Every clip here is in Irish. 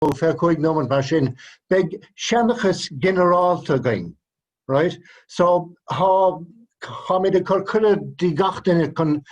25 nóiméad mar sin, beidh seanchas ginearálta againn, right? So tá táimid ag cur cuireadh do gach duine chun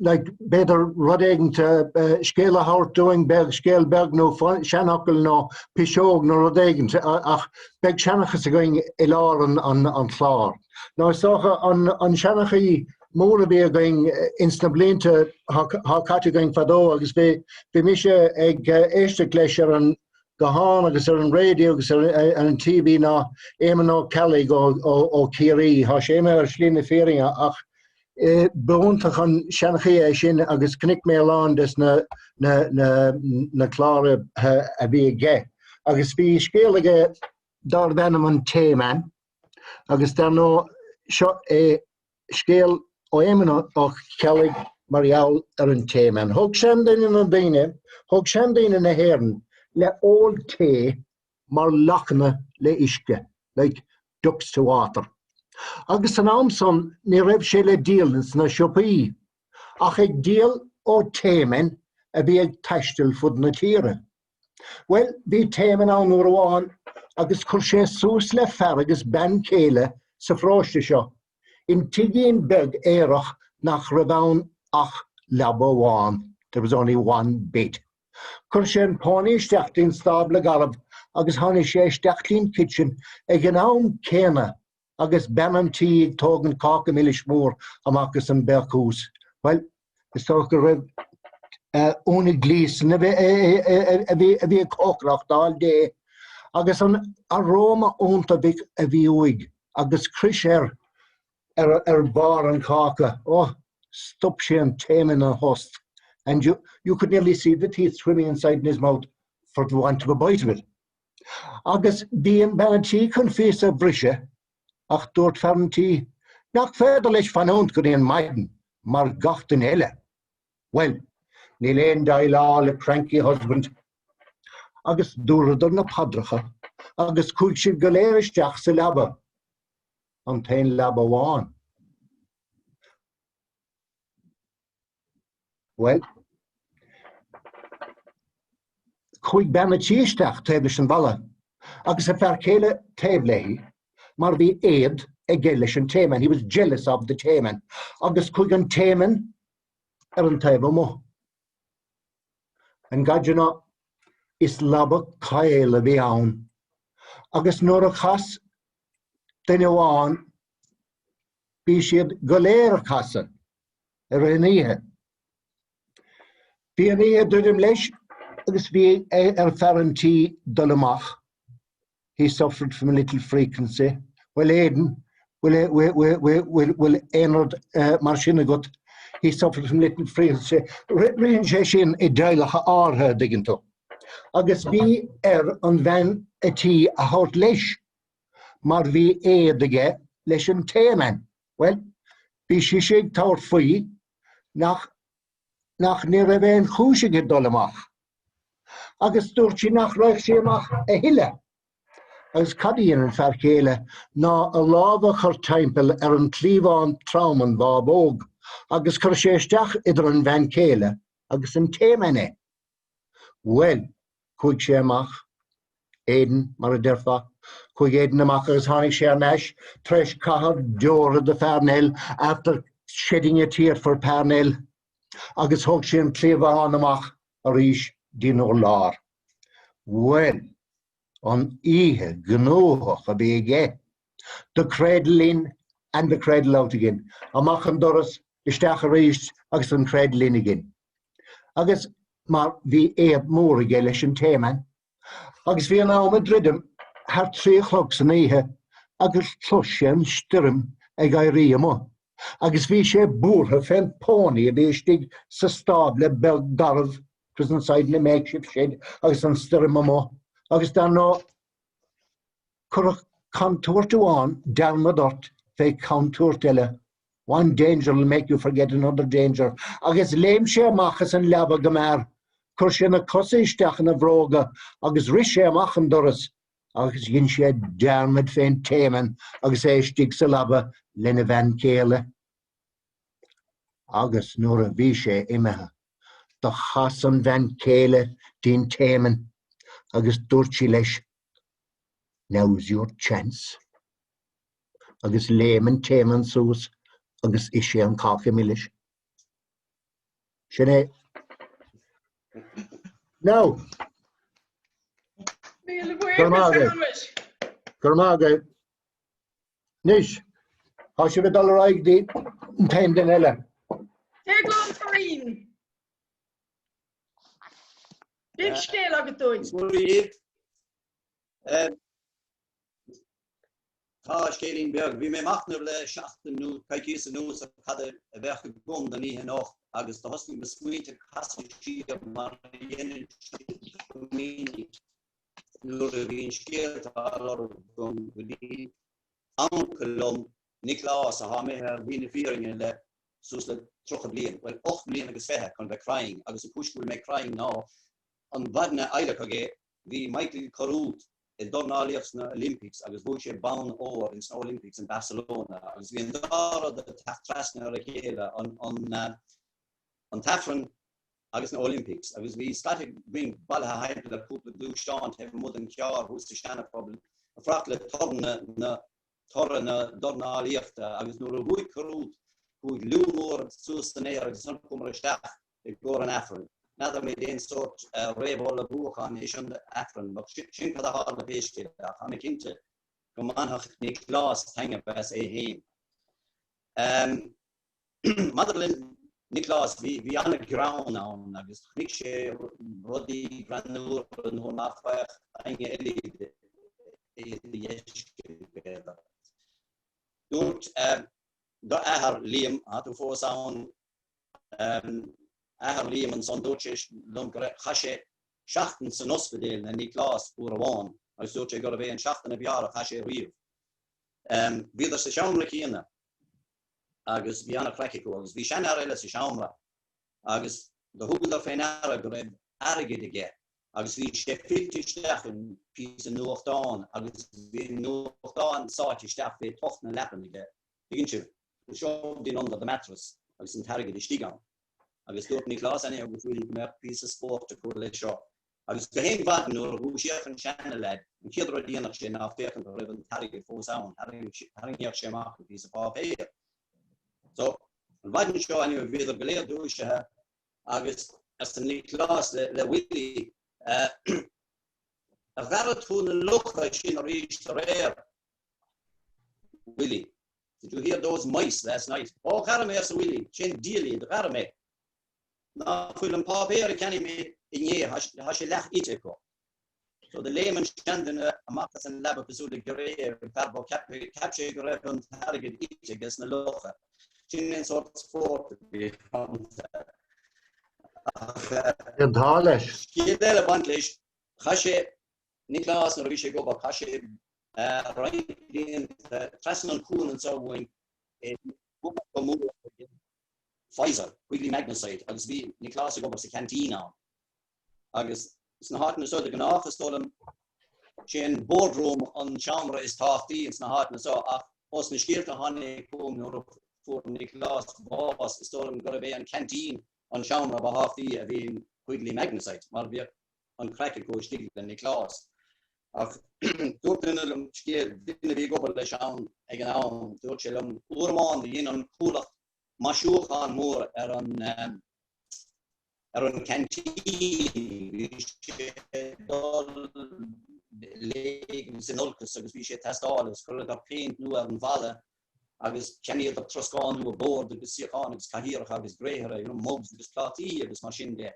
like, b'fhéidir rud éigin scéal a thabhairt dúinn, beag scéal beag nó seanfhocal nó piseog nó rud éigin ach beidh seanchas againn i lár an, an, an chláir. Now is dócha an, an seanchaí mór a bhí againn ins na blianta atá caite againn fadó agus bhí bhí mise ag éisteacht leis ar an guthán agus ar an raidió agus ar an TV ná Éamonn Ó Ceallaigh ó Chiarraí. Tá sé imithe ar shlí na fírinne ach b'iontach an seanchaí é sin agus chonaic mé a lán des na na na na cláir a bhí aige. Agus bhí scéal aige darbh ainm an Tayman agus dar ndóigh seo é Scéal ó Éamonn Ó Ceallaigh mar gheall ar an Tayman. Thóg seandaoine na daoine, thóg seandaoine na hÉireann le ól tae mar lachanna le uisce, like ducks to water. Agus san am san ní raibh sé le díol ins na siopaí, ach ag díol ó Taymen a bhí ag taisteal fud na tíre. Bhuel, bhí Tayman ann uair amháin agus chuir sé suas le fear agus bean chéile sa pharóiste seo, in tigín beag aerach nach raibh ann ach leaba amháin, there was only one bed. Chuir sé an pony isteach dtí'n stábla garbh agus tháinig sé isteach dtí'n kitchen ag an am céanna agus bean an tí ag tógaint cáca milis mór amach as an bhéacús. Bhuel, is dócha go raibh Úna Gleeson a bhí ag cócaireacht all day agus an aroma iontach a bhí uaidh agus chroith air ar bharr an cháca. Oh, stop sé an Tayman ina thost and you, you could nearly see the teeth swimming inside in his mouth for the want of a bite of it. Agus bhí an bean an tí chun phíosa a bhriseadh ach dúirt fear an tí nach féidir leis fanúint go dtí an maidin mar gach duine eile. Bhuel, níl aon déileáil le cranky husband. Agus dúradar na paidreacha agus chuaigh siad go léir isteach sa leaba, an t-aon leaba amháin. Bhuel, chuaigh bean an tí isteach taobh leis an bhalla agus a fear céile taobh léi mar bhí éad aige leis an Tayman, he was jealous of the Tayman, agus chuaigh an Tayman ar an taobh amuigh. And God you know, is leaba caol a bhí ann agus nuair a chas duine amháin bhí siad go léir ag casadh. i rith an oíche. Bhí an oíche ag druidim leis agus bhí ar fear an tí dul amach. He suffered from a little frequency. Bhuel Aidan, bhfuil aon rud mar sin agat? He suffered from little frequency. Ritheann sé sin i dteaghlach áirithe, an dtuigeann tú. Agus bhí ar an bhean a tí a thabhairt leis mar bhí éad aige leis an Tayman. Bhuel, bhí sise ag tabhairt faoi nach nach ní raibh aon chúis aige dul amach. Agus dúirt sí nach raghadh sí amach a thuilleadh. Agus cad a dhein an fear céile ná a lámh a chur timpeall ar an chliabhán trom an bhábóg agus chuir sé isteach idir an bhean chéile agus an Tayman é. Bhuel, chuaigh sé amach, Aidan, mar a déarfá, chuaigh Aidan amach agus tháinig sé thar n-ais tar éis caitheamh deora do Pharnell, after shedding a tear for Parnell, agus thóg sé an cliabhán amach arís dtí'n urlár. Bhuel, an oíche ghnóthach a bhí aige. The cradle in and the cradle out again. Amach an doras, isteach arís agus an cradle in again. Agus mar bhí éad mór aige leis an Tayman. Agus bhí an am ag druidim thar 3 a chlog san oíche agus chlois sé an stoirm ag éirí amuigh. Agus bhí sé buartha fén pony a bhí istigh sa stábla beag garbh, it was inside in a makeshift shed, agus an stoirm amuigh. Agus dar ndóigh, Cuirfeadh contúirt amháin dearmad ort fé chontúirt eile, one danger will make you forget another danger, agus léim sé amach as an leaba go mear, chuir sé na cosa isteach ina bhróga agus rith sé amach an doras agus dhein sé dearmad fén Tayman agus é istigh sa leaba lena bhean chéile. Agus nuair a bhí sé imithe, do chas an bhean chéile dtí'n Tayman. Agus dúirt sí leis, Now's your chance. Agus léim an t-éamann suas agus ith sé an cáca milis. Sin é. Now. Míle buíochas. Go raibh maith agaibh. Anois, tá sibh ag dul ar aghaidh go dtí an t-aon duine eile. Déaglán Turraoin. Bíodh scéal agat dúinn. Tá scéilín beag. Bhí mé ag machnamh le seachtain nó coicíos anuas ar cad a bheadh agam don oíche anocht agus do thosnaigh mo smaointe ag casadh siar mar a dhéanann siad go minic nuair a bhíonn scéalta á lorg agam go dtí uncail liom, Nioclás, atá imithe ar shlí na fírinne le suas le 30 bliain, bhuel, 8 mbliana agus 20 chun bheith cruinn, agus an chúis go bhfuil mé cruinn ná an mhaidin a adhlacadh é, bhí Michael Carruth i dornálaíocht sna Olympics agus bhuaigh sé bonn óir ins na Olympics in Barcelona agus bhí an dá rud ag teacht trasna ar a chéile, an tAifreann agus na Olympics agus bhí scata againn bailithe thimpeall ar cúpla gluaisteán taobh amuigh den charr thuas sa Seana-Phobal ag fanacht le toradh na toradh na dornálaíochta agus nuair a bhuaigh Carruth chuaigh liú mór suas san aer agus ansan chuamar isteach i gcomhair an Aifrinn. N'fheadar an mbeidh aon sórt réamhullmhúcháin théis an Aifrinn but sin cad a tharla pé scéal é ach tá mé cinnte go mbainfeadh Nioclás taitneamh as é féin. Maidir le Nioclás, bhí an-ghreann ann agus chonaic sé rudaí greannmhara nuair nach bhfaigheadh éinne eile iad a fheiscint, b'fhéidir. Dúirt do athair Liam, tá tú fós ann, athair Liam ansan, dúirt sé liom go raibh, chaith sé seachtain san ospidéal le Nioclás uair amháin agus dúirt sé gurbh é an seachtain ab fhearr a chaith sé riamh. Bhíodar sa seomra céanna. agus bhí an-chraic acu agus bhí seanfhear eile sa seomra agus do thugadar fé ndeara go raibh airgead aige agus bhí sé fillte isteach in píosa nuachtáin agus bhí an nuachtán sáite isteach fé tocht na leapan aige, tuigeann sibh, shoved in under the mattress agus an t-airgead istigh ann. Agus dúirt Nioclás anyhow go bhfuil go mbeadh píosa spóirt acu leis seo. Agus gach aon mhaidin nuair a dhúisíodh an seana-leaid, an chéad rud a dhéanfadh sé ná féachaint an raibh an t-airgead fós ann, tharraingíodh sé amach an píosa páipéir. So, an mhaidin seo anyway bhíodar go léir dúisithe agus arsa Nioclás le Willie, ar ghearr tú na lucha sin arís aréir, Willie? Did you hear those mice last night? Ó, ghearr mé, arsa Willie, sé an diabhal iad, ghearr mé. Ná fuil an páipéar a cheannaigh mé inné, tá sé leath ite acu. So do léim an seanduine amach as an leaba cosúil le giorria ar an fear bocht, cheap sé go raibh an t-airgead ite aige sna lucha. Sin an sórt spóirt a bhí ann. Ach Bhí an t-ádh leis. Scéal eile ag baint leis, chaith sé, Nioclás nuair a bhí sé ag obair, chaith sé roinnt blianta trasna an cuan anseo uainn i monarcha mór Pfizer, Quigley Magnesite, agus bhí Nioclás ag obair sa cheaintín ann. Agus sna háiteanna seo, de ghnáth, is dóigh liom, sé an boardroom an seomra is tábhachtaí ins na háiteanna seo, ach ós na scéalta a tháinig chugam nuair a fuair Nioclás bás, is dóigh liom gurbh é an ceaintín an seomra ba thábhachtaí a bhí in Quigley Magnesite, mar bhíodh an craic acu istigh le Nioclás. Ach dúirt duine liom scéal, duine a bhí ag obair leis ann ag an am, dúirt sé liom, uair amháin do dhein an comhlacht maisiúchán mór ar an ar an ceaintín. Bhí sé ag dul i léig agus in olcas agus bhí sé ag teastáil agus chuireadar péint nua ar an bhalla agus cheannaíodar troscán nua, bord agus suíocháin agus cathaoireacha agus gréithre, you know, mugs agus plátaí agus mar sin de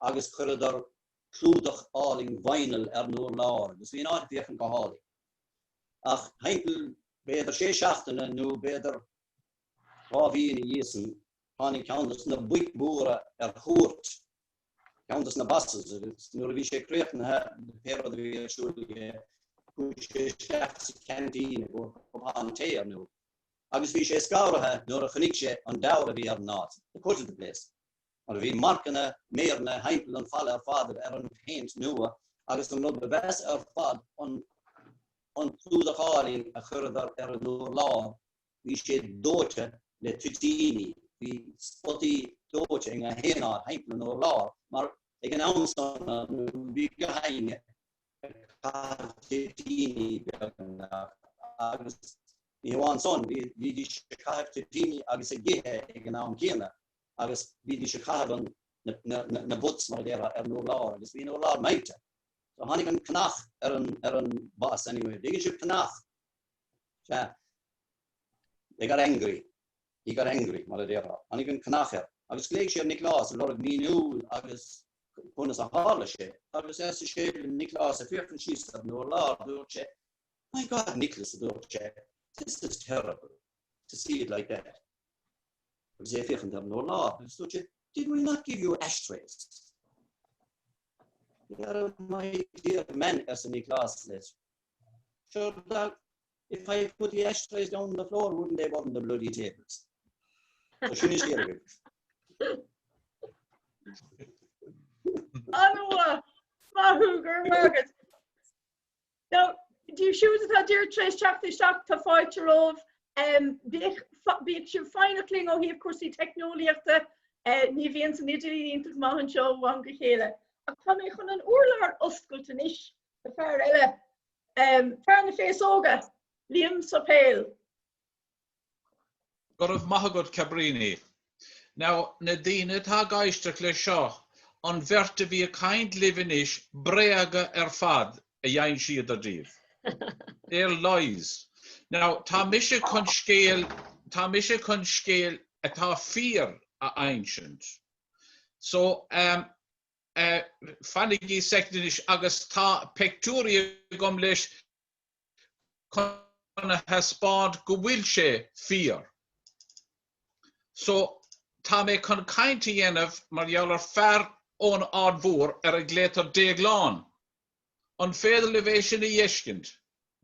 agus chuireadar clúdach álainn vinyl ar an urlár agus bhí an áit ag féachaint go hálainn. Ach thimpeall b'fhéidir sé seachtaine nó b'fhéidir 2 mhí ina dhiaidh san, tháinig ceann dos na boic mhóra ar chuairt, ceann dos na bosses, agus nuair a bhí sé críochnaithe le pé rud a bhí ar siúl aige, chuaigh sé isteach sa cheaintín i gcomhair cupán tae, ar ndóigh, agus bhí sé scanraithe nuair a chonaic sé an deabhar a bhí ar an áit, the cut of the place, mar bhí marcanna méireanna thimpeall an falla ar fad ar an phéint nua, agus an rud ba mheasa ar fad, an an clúdach álainn a chuireadar ar an urlár, Bhí sé dóite le toitíní, bhí spotaí dóite i ngach aon áit thimpeall an urláir, mar ag an am san nuair bhí gach éinne. caitheamh toitíní beagnach agus ní hamháin san, bhídís ag caitheamh toitíní agus ag ithe ag an am céanna agus bhídís ag caitheamh an, na, na, na butts mar a déarfá ar an urlár agus bhí an urlár meáite. So tháinig an conach ar an, ar an boss anyway. Dtuigeann sibh conach? Sea. They got angry. He got angry, mar a déarfá. Tháinig an conach air agus ghlaoigh sé ar Nioclás ag lorg míniú agus conas a tharla sé. Agus arsa sé le Nioclás ag féachaint síos ar an urlár, dúirt sé, My God, Nicholas, a dúirt sé, this is terrible to see it like that. Agus é ag féachaint ar an urlár agus dúirt sé, Did we not give you ashtrays? Yeah, my dear man, arsa Nioclás leis. Sure, dog, If I put the ashtrays down on the floor, wouldn't they burn the bloody tables? So sin an scéal agaibh. An-mhaith! Maith thú, go raibh maith agat. Now, daoibh siúd atá díreach tar éis teacht isteach, tá fáilte romhaibh. Um, bíodh bíodh sibh foighneach linn ó thaobh cúrsaí teicneolaíochta, eh, ní bhíonn an idirlíon iontach maith anseo ó am go chéile. Ach tá mé chun an urlár a oscailt anois do fear eile Fear na Féasóga, Liam Suipéil. Go raibh maith agat Cabríní. Now, na daoine atá ag éisteacht leis seo, an bheirt a bhí ag caint libh anois, bréaga ar fad a d'insíodar daoibh. They're lies. Now, tá mise chun scéal, tá mise chun scéal atá fíor a insint. So, um, Fanaigí soicind anois agus tá peictiúirí agam leis chun a thaispeáint go bhfuil sé fíor. So, tá mé chun caint a dhéanamh mar gheall ar fear ón Aird Mhór ar a nglaotar Déaglán. An féidir libh é sin a fheiscint?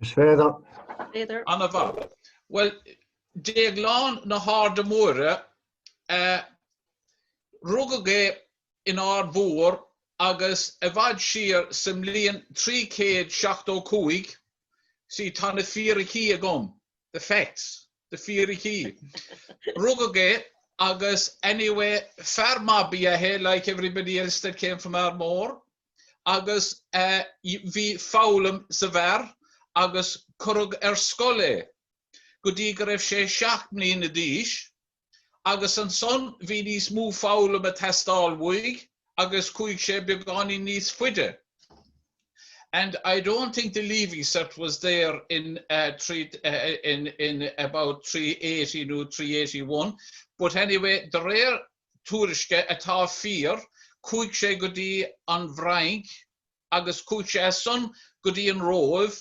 Is féidir. Féidir. Ana-mhaith. Bhuel, Déaglán na hAirde Móire, rugadh é in Aird Mhór agus i bhfad siar sa mbliain 375, see, tá na fíricí agam, the facts, the fíricí. Rugadh é agus anyway, fear maith ba ea é, like everybody else that came from Ardmore, agus bhí foghlaim sa bhfear agus cuireadh ar scoil é go dtí go raibh sé 7 mbliana d'aois agus ansan bhí níos mó foghlaim ag teastáil uaidh agus chuaigh sé beagáinín níos faide. And I don't think the Leaving Cert was there in, uh, three, uh, in, in about 380 nó 381, but anyway, de réir tuairisce atá fíor, chuaigh sé go dtí an bhFrainc agus chuaigh sé as san go dtí an Róimh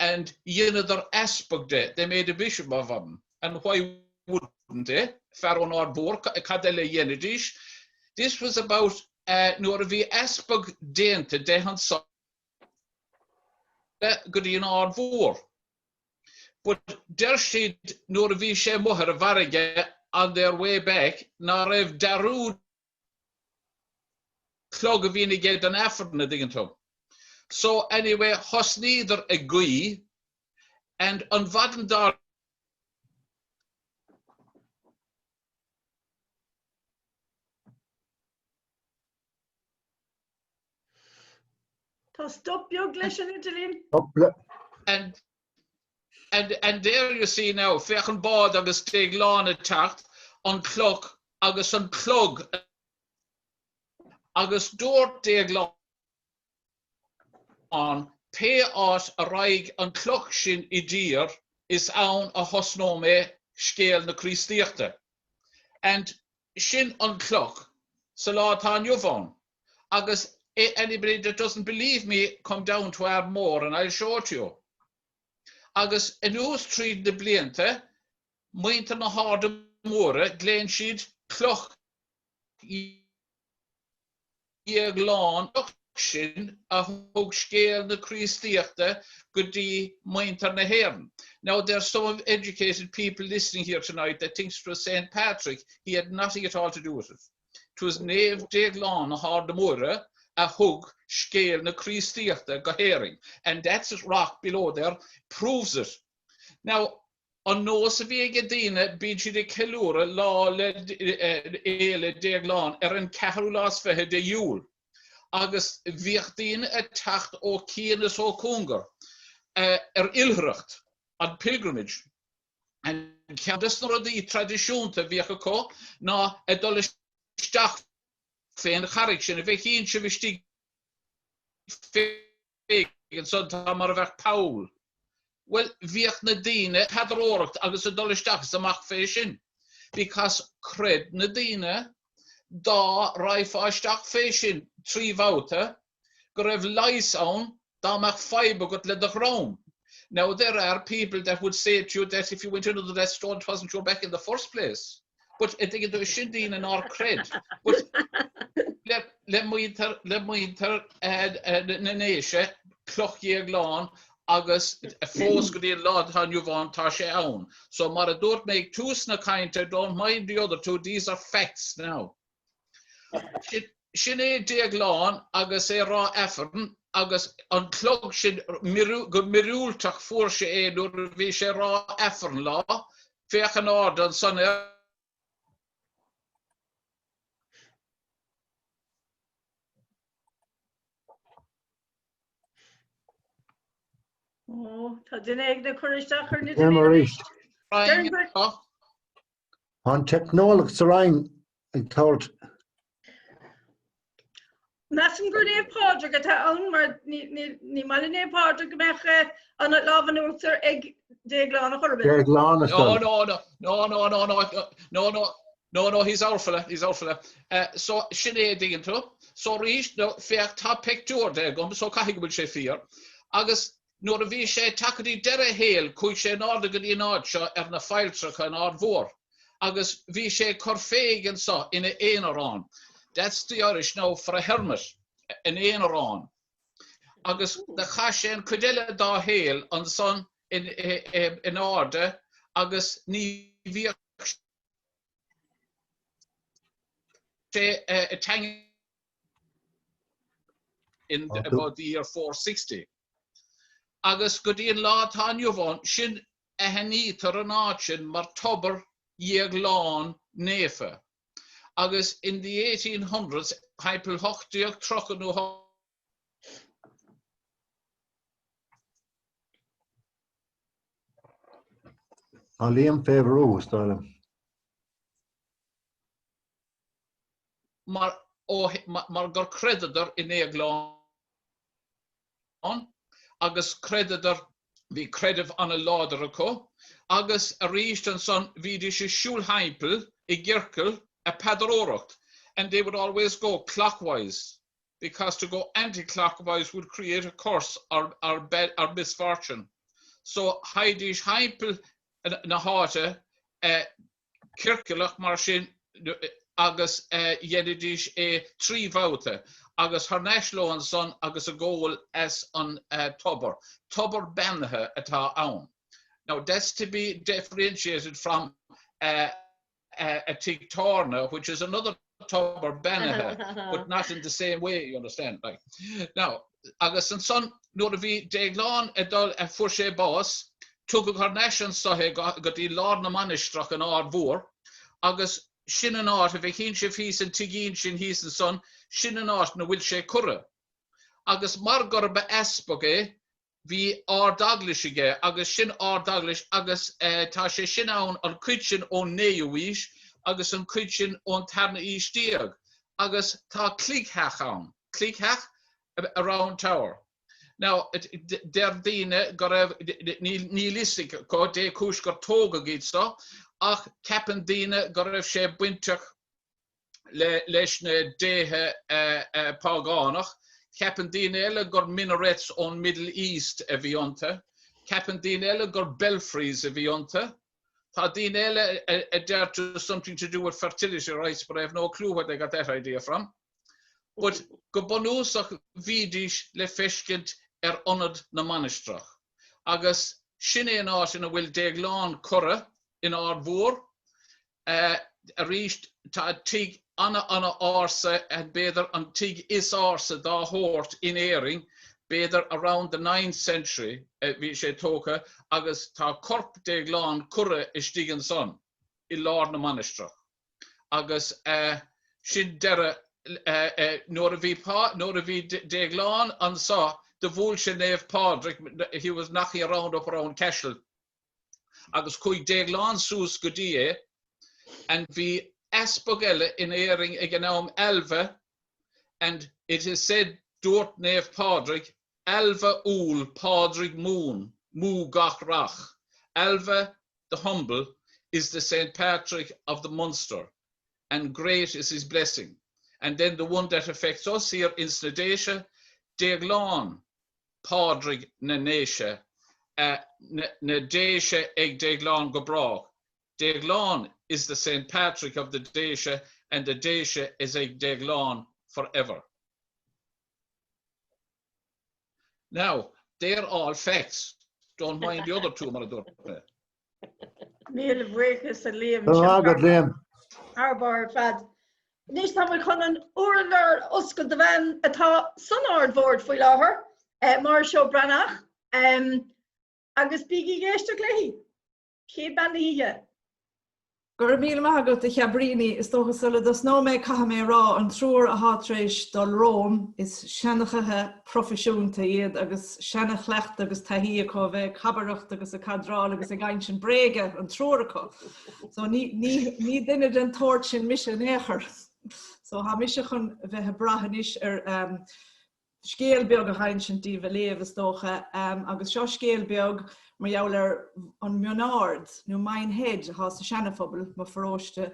and dheineadar easpag de, they made a bishop of him, and why wouldn't they, fear ón Aird Mhór, cad eile a dhéanfaidís? This was about nuair a bhí easpag déanta de ansan go dtí an Aird Mhór. But deir siad nuair a bhí sé amuigh ar an bhfarraige on their way back ná raibh dearúd clog a bhíonn aige don Aifreann, a' dtuigeann tú. So anyway thosnaíodar ag guí and an mhaidin dár Tá stop beag leis an idirlíon. And, and, and there you see now, féach an bád agus Déaglán ag teacht, an cloch agus an clog agus dúirt Déaglán pé áit a raghaidh an cloch sin i dtír is ann a thosnóidh mé scéal na Críostaíochta. And sin an cloch sa lá atá inniu ann. Agus anybody that doesn't believe me, come down to Ardmore and I'll show it to you. Agus anuas tríd na blianta, muintir na hAirde Móire, glaonn siad Cloch Dhéagláin cloch sin a thug scéal na Críostaíochta go dtí muintir na hÉireann. Now there's some educated people listening here tonight that thinks it was Saint Patrick, he had nothing at all to do with it. 'Twas Naomh Déaglán na hAirde Móire a thug scéal na Críostaíochta go hÉirinn and that's rock below there proves it. Now, an nós a bhí ag daoine, bíonn siad ag ceiliúradh lá le Fhéile Déaglán ar an ceathrú lá is fiche de Iúil. Agus bhíodh daoine ag teacht ó chian is ó chúngar ar oilithreacht, on pilgrimage. And ceann des na rudaí traidisiúnta a bhíodh acu ná ag dul isteach fén charraig sin, a bhfeicíonn sibh istigh fé ansan, tá mar a bheadh poll. Bhuel, bhíodh na daoine ag paidreoireacht agus ag dul isteach is amach fé sin because chreid na daoine dá raghfá isteach fé sin trí bhabhta go raibh leigheas ann dá mbeadh fadhb agat le do dhroim. Now there are people that would say to you that if you went under that stone it wasn't your back in the first place. But an dtuigeann tú, sin daoine nár chreid. But le le muintir le muintir na nDéise, Cloch Dhéagláin agus fós go dtí an lá atá inniu ann tá sé ann. So mar a dúirt mé ag tús na cainte, don't mind the other two, these are facts now. Sin é Déaglán agus é ag rá Aifreann agus an clog sin go míorúilteach fuair sé é nuair a bhí sé ag rá Aifreann lá, féach in airde ansan air. Ó, tá duine éigin ag cur isteach ar an idirlíon arís. Tá an teicneolaíocht sa Rinn ag tabhairt. Measaim gur Naomh Pádraig atá ann mar ní maith le Naomh Pádraig go mbeadh an lámh in uachtar ag Déaglán a chor ar bith. Déaglán is No, no, no, no, no, no, no, no, no, no, no, he's our fella, he's our fella. So sin é an dtuigeann tú. So arís, no, féach, tá pictiúr de agam, so caithfidh go bhfuil sé fíor. Agus Nuair a bhí sé ag teacht go dtí deireadh a shaoil chuaigh sé in airde go dtí an áit seo ar na failltreacha in Ard Mhór agus bhí sé ag cur féig anso ina aonarán, that's the Irish now for a hermit, an aonarán. Agus do chaith sé an chuid eile dá shaol ansan in airde agus ní bhíodh sé ag teanga in about the year 460. Agus go dtí an lá atá inniu ann, sin, aithnítear an áit sin mar Tobar Dhéagláin Naofa. Agus in the 1800s, timpeall 1830 nó Tá Liam fé bhrú, is dóigh liom. Mar, ó, mar gur chreideadar i nDéaglán agus chreideadar, bhí creideamh an-láidir acu agus arís ansan bhídís ag siúl thimpeall i gciorcal a' paidreoireacht and they would always go clockwise because to go anti-clockwise would create a curse or, or, bad, or misfortune. So théidís thimpeall na háite ciorcalach mar sin agus dheinidís é trí bhabhta agus thar n-ais leo ansan agus ag ól as an tobar. Tobar beannaithe atá ann. Now that's to be differentiated from a tigh tábhairne which is another tobar beannaithe but not in the same way, you understand, like. Now, agus ansan nuair a bhí Déaglán ag dul, fuair sé bás, tugadh thar n-ais anso é go dtí lár na mainistreach in Ard Mhór agus sin an áit, a bhfeicíonn sibh thíos an tigín sin thíos ansan, sin an áit 'na bhfuil sé curtha. Agus mar gurb easpag é, Bhí ardeaglais aige agus sin ardeaglais agus tá sé sin ann an cuid sin ón naoú aois agus an cuid sin ón tarna aois déag agus tá cloigtheach ann, cloigtheach, a round tower. Now deir daoine go raibh, níl fhios acu dé cúis gur tógadh iad so ach ceapann daoine go raibh sé bainteach leis na déithe págánach. Ceapann daoine eile gur minarets ón Middle East a bhí iontu. Ceapann daoine eile gur belfries a bhí iontu. Tá daoine eile a deir to something to do with fertility rites but I have no clue where they got that idea from. But go bunúsach bhídís le feiscint ar ionad na mainistreach. Agus sin é an áit ina bhfuil Déaglán curtha in Ard Mhór. Arís, tá tigh ana-ana-ársa, b'fhéidir an tigh is ársa dá shórt in Éirinn, b'fhéidir around the ninth century a bhí sé tógtha agus tá corp Déaglán curtha istigh ansan i lár na mainistreach. Agus sin deireadh. Nuair a bhí nuair a bhí Déaglán anso do bhuail sé Naomh Pádraig, he was knocking around up around Cashel agus chuaigh Déaglán suas go dtí é and bhí easpag eile in Éirinn ag an am Ailbhe and it is said dúirt Naomh Pádraig Ailbhe umhal Pádraig múin mú gach rath Ailbhe the humble is the Saint Patrick of the Munster and great is his blessing and then the one that affects us here in sna Déise Déaglán Pádraig na nDéise na Déise ag Déaglán go brách Déaglán is the Saint Patrick of the Déise and the Déise is ag Déaglán forever. Now, they're all facts. Don't mind the other two mar a dúirt mé. Míle buíochas a Liam. Go raibh maith agat Liam. Thar barr ar fad. Anois tá muid chun an urlár a oscailt do bhean atá san Ard Bhord faoi láthair, Máire Seó Breathnach, agus bígí ag éisteacht léi. Chéad bean na hoíche. Go raibh míle maith agat, a Chabríní. Is dócha sula dtosnóidh mé caithfidh mé a rá, an triúr athá tar éis dul romham, is seanchaithe proifisiúnta iad agus seana-chleachtadh agus taithí acu a bheith ag cabaireacht agus ag cadráil agus ag insint bréige, an triúr acu. So ní, ní, ní duine den tsórt sin mise in aon chor. So thá mise chun a bheith ag brath anois ar um, scéal beag a dh'insint daoibh a léamh, is dócha, agus seo scéal beag mar gheall ar an Mion Ard, nó Minehead, athá sa Seana-Phobal, mo pharóiste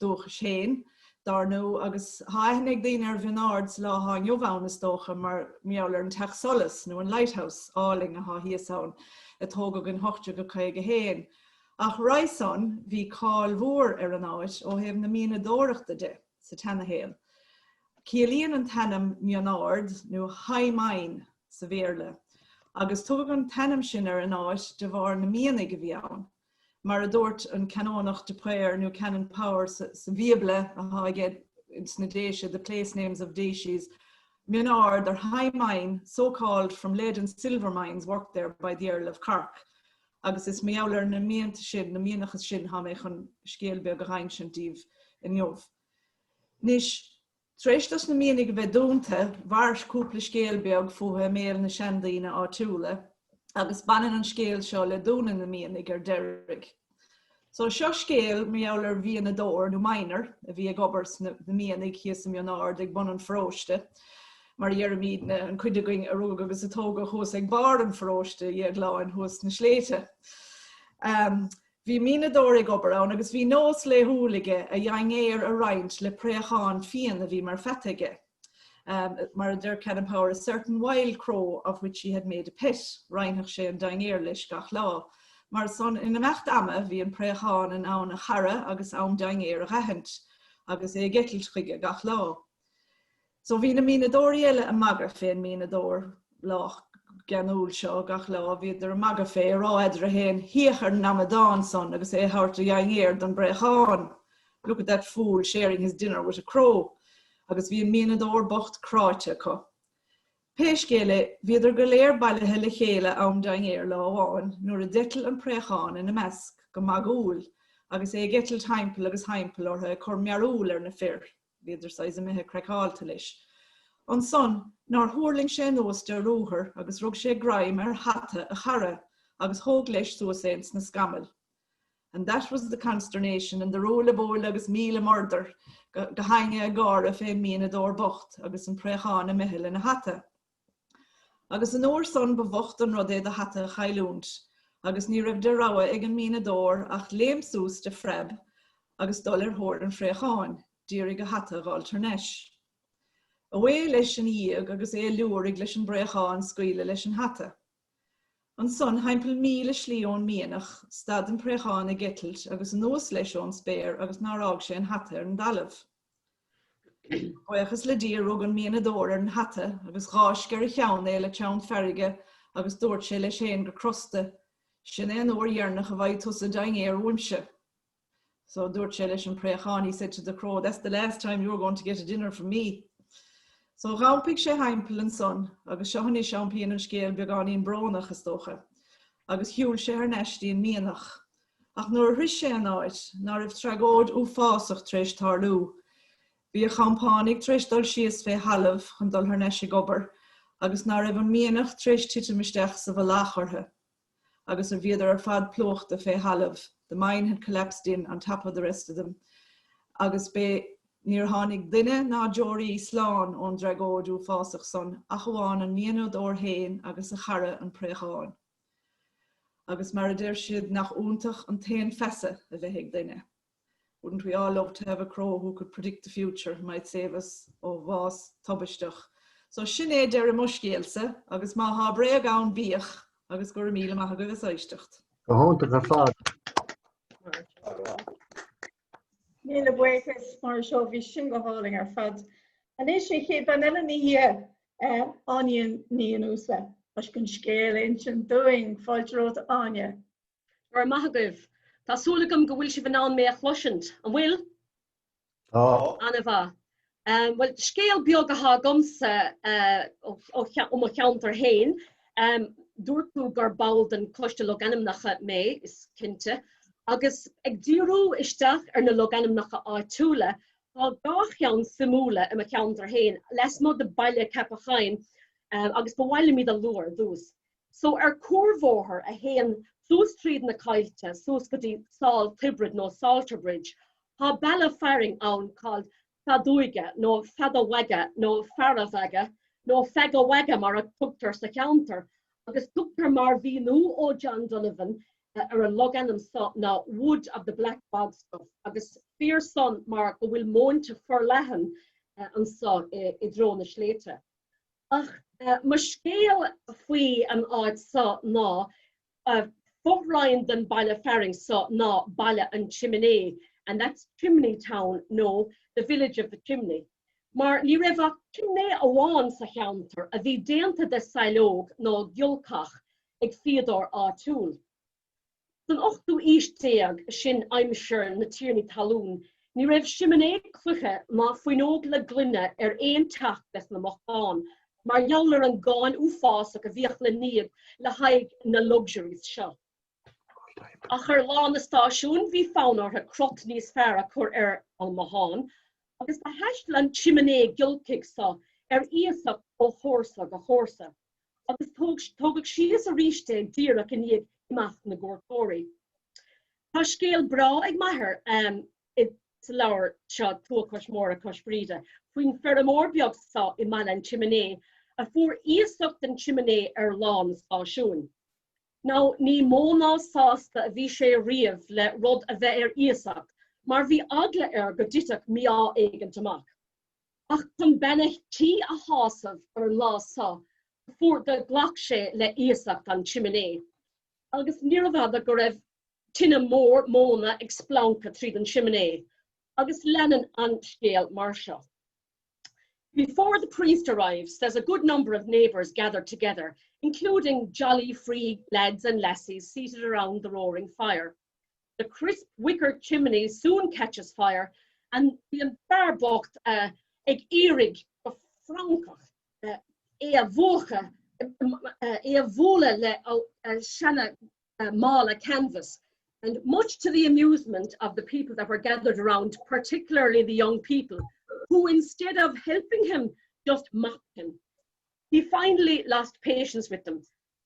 dúchais féin, dár ndú, agus thá aithne ag daoine ar Mhionn Ard sa lá athá inniu ann, is dócha, mar gheall ar an Teach Solais, nó an Lighthouse, álainn athá thíos ann, a tógadh in 1851. Ach roimhe san, bhí cáil mhór ar an áit ó thaobh na mianadóireachta de. sa tseanashaol. Ciallaíonn an t-ainm Mion Ard, nó High Mine sa Bhéarla, agus tugadh an t-ainm sin ar an áit de bharr na mianaigh a bhí ann. Mar a dúirt an Canónach de Paor nó Canon Power sa Bhíobla atá aige sna Déise, The Place Names of Decies, Mion Ard or High Mine, so called from lead and silver mines worked there by the Earl of Cork. Agus is mar gheall ar na mianta sin, na mianachas sin, thá mé chun scéal beag a dh'insint daoibh inniu. Anois, tar éis dos na mianaigh a bheith dúnta, mhair cúpla scéal beag fúthu i mbéal na seandaoine áitiúla, agus baineann an scéal seo le dúnadh na mianaigh ar deiridh. So seo scéal mar gheall ar mhianadóir, nó miner, a bhí ag obair sna mianaigh thíos i Mion Ard ag bun an pharóiste, mar a deirimidne, an cuid againn a rugadh agus a tógadh thuas ag barr an pharóiste, a Dhéagláin, thuas sna sléibhte. Bhí mianadóir ag obair ann agus bhí nós laethúil aige a dhinnéar a roinnt le préachán fiain a bhí mar pheata aige. Mar a deir Canon Power, a certain wild crow of which he had made a pet, roinnfeadh sé an dinnéar leis gach lá. Mar san, in imeacht ama, bhí an préachán in ann a chara agus am dinnéir a dh'aithint, agus é ag eitilt chuige gach lá. So bhí na mianadóirí eile ag magadh fén mianadóir lách geanúil seo gach lá, bhíodar ag magadh fé, ag rá eadarthu fhéin, Féach ar an amadán san agus é ag thabhairt a dhinnéir don bpréachán! Look at that fool sharing his dinner with a crow! Agus bhí an mianadóir bocht cráite acu. Pé scéal é, bhíodar go léir bailithe le chéile am dinnéir lá amháin nuair a d'eitil an préachán ina measc, go magúil, agus é ag eitilt thimpeall agus thimpeall orthu ag cur mearúil ar na fir. Bhíodar saghas imithe craiceáilte leis. Ansan, nár thuirling sé anuas de ruathar agus rug sé greim ar hata a chara agus thóg leis suas é ins na scamaill. And that was the consternation and the ruaille buaille agus míle murdar gach éinne ag gáire fén mianadóir bocht agus an préachán imithe lena hata. Agus an uair san ba bhocht an rud é do hata a chailliúint, agus ní raibh de rogha ag an mianadóir ach léim suas de phreab agus dul ar thóir an phréacháin, d'iarraidh a hata a dh'fháilt thar n-ais. Away leis ina dhiaidh agus é ag liúirigh leis an bpréachán scaoileadh leis an hata. Ansan, thimpeall míle slí ón mianach, stad an préachán ag eitilt agus anuas leis ón spéir agus nár fhág sé an hata ar an dtalamh. Buíochas le Dia rug an mianadóir ar an hata agus dh'fháisc ar a cheann é le teann feirge agus dúirt sé leis féin go crosta, Sin é an uair dheireanach a bhfaighidh tusa dinnéar uaimse. So dúirt sé leis an préachán, he said to the crow, that's the last time you're going to get a dinner from me. So dh'iompaigh sé thimpeall ansan, agus seo anois iompaíonn an scéal beagáinín brónach, is dócha, agus shiúil sé thar n-ais dtí an mianach. Ach nuair a shroich sé an áit, ná raibh tragóid uafásach tar éis tarlú. Bhí a chompánaigh tar éis dul síos fé thalamh chun dul thar n-ais ag obair agus ná raibh an mianach tar éis titim isteach sa mhullach orthu agus a bhíodar ar fad plúchta fé thalamh, the mine had collapsed in on top of the rest of them, agus b'é níor tháinig duine ná deoraí slán ón dtragóid uafásach san ach amháin an mianadóir féin agus a chara an préachán. Agus mar a deir siad nach iontach an t-éan feasa a bheith ag duine. Wouldn't we all love to have a crow who could predict the future, might save us ó bhás tubaisteach. So sin é deireadh mo scéalsa agus má thá bréag ann bíodh agus go raibh míle maith agaibh as éisteacht. Go hiontach ar fad. Míle buíochas mar seo bhí sin go hálainn ar fad. Anois an chéad bhean eile ina dhiaidh Áine Ní Fhionnúsa. Tá sí chun scéal a insint dúinn fáilte romhat Áine. Go raibh maith agaibh. Tá súil agam go bhfuil sibh in ann mé a chloisint. An bhfuil? Tá. An-mhaith. Bhuel, scéal beag atá agamsa ó mo cheantar féin. Dúirt tú gur ball den Choiste Logainmneacha mé, is cinnte. Agus ag díriú isteach ar na logainmneacha áitiúla, tá dhá cheann suimiúla i mo cheantar féin, lasmuigh de Baile Ceapacháin, agus ba mhaith liom iad a lua ar dtús. So ar cuarbhóthar a théann suas tríd na coillte suas go dtí Sál Tiobraid nó Salterbridge, tá baile fearainn ann called Feadóige nó Feadamhaige nó Fearamhaige nó Feagawhaga mar a tugtar sa cheantar agus tugtar mar mhíniú ó John Donovan ar an logainm so ná Wood of the Black Bog Stuff agus fíor san mar go bhfuil móinte forleathan anso i dtreo na sléibhte. Ach mo scéal faoi an áit so ná, fo-roinn den baile fearainn so ná Baile an tSiminé, and that's Chimney Town nó the village of the chimney. Mar ní raibh ach simné amháin sa cheantar a bhí déanta de saileog nó giolcach ag fíodóir áitiúil. San ochtú aois déag, sin aimsir na tiarnaí talún, ní raibh siminé cloiche ná fuinneog le gloine ar aon teach des na mbochtáin, mar gheall ar an gcáin uafásach a bhíodh le n-íoc le haghaidh na luxuries seo. Ach ar lá na stáisiún bhí fonn orthu crot níos fearr a chur ar an mbothán, agus do thaistil an tsiminé giolcaigh so ar iasacht ó chomharsa go comharsa. agus tógadh síos arís é díreach i ndiaidh imeacht na gcuairteoirí. Tá scéal breá ag m'athair sa leabhar seo Tuath Cois Móire Cois Bríde faoin feirmeoir beag seo i mBaile an tSiminé a fuair iasacht den tsiminé ar lá na stáisiúin. Now ní mó ná sásta a bhí sé riamh le rud a bheith ar iasacht mar bhí eagla air go dtitfeadh mí-ádh éigint amach. Ach chun bean a' tí a shásamh ar an lá so, fuair, do ghlac sé le iasacht an tsiminé. Agus níorbh fhada go raibh tine mhór móna ag splancadh tríd an siminé. Agus leanann an scéal mar seo. Before the priest arrives, there's a good number of neighbours gathered together, including jolly free lads and lassies seated around the roaring fire. The crisp wicker chimney soon catches fire and bhí an fear bocht ag iarraidh go francach é a mhúchadh, é a bhualadh le seana mála canvas and much to the amusement of the people that were gathered around, particularly the young people, who instead of helping him just mocked him. He finally lost patience with them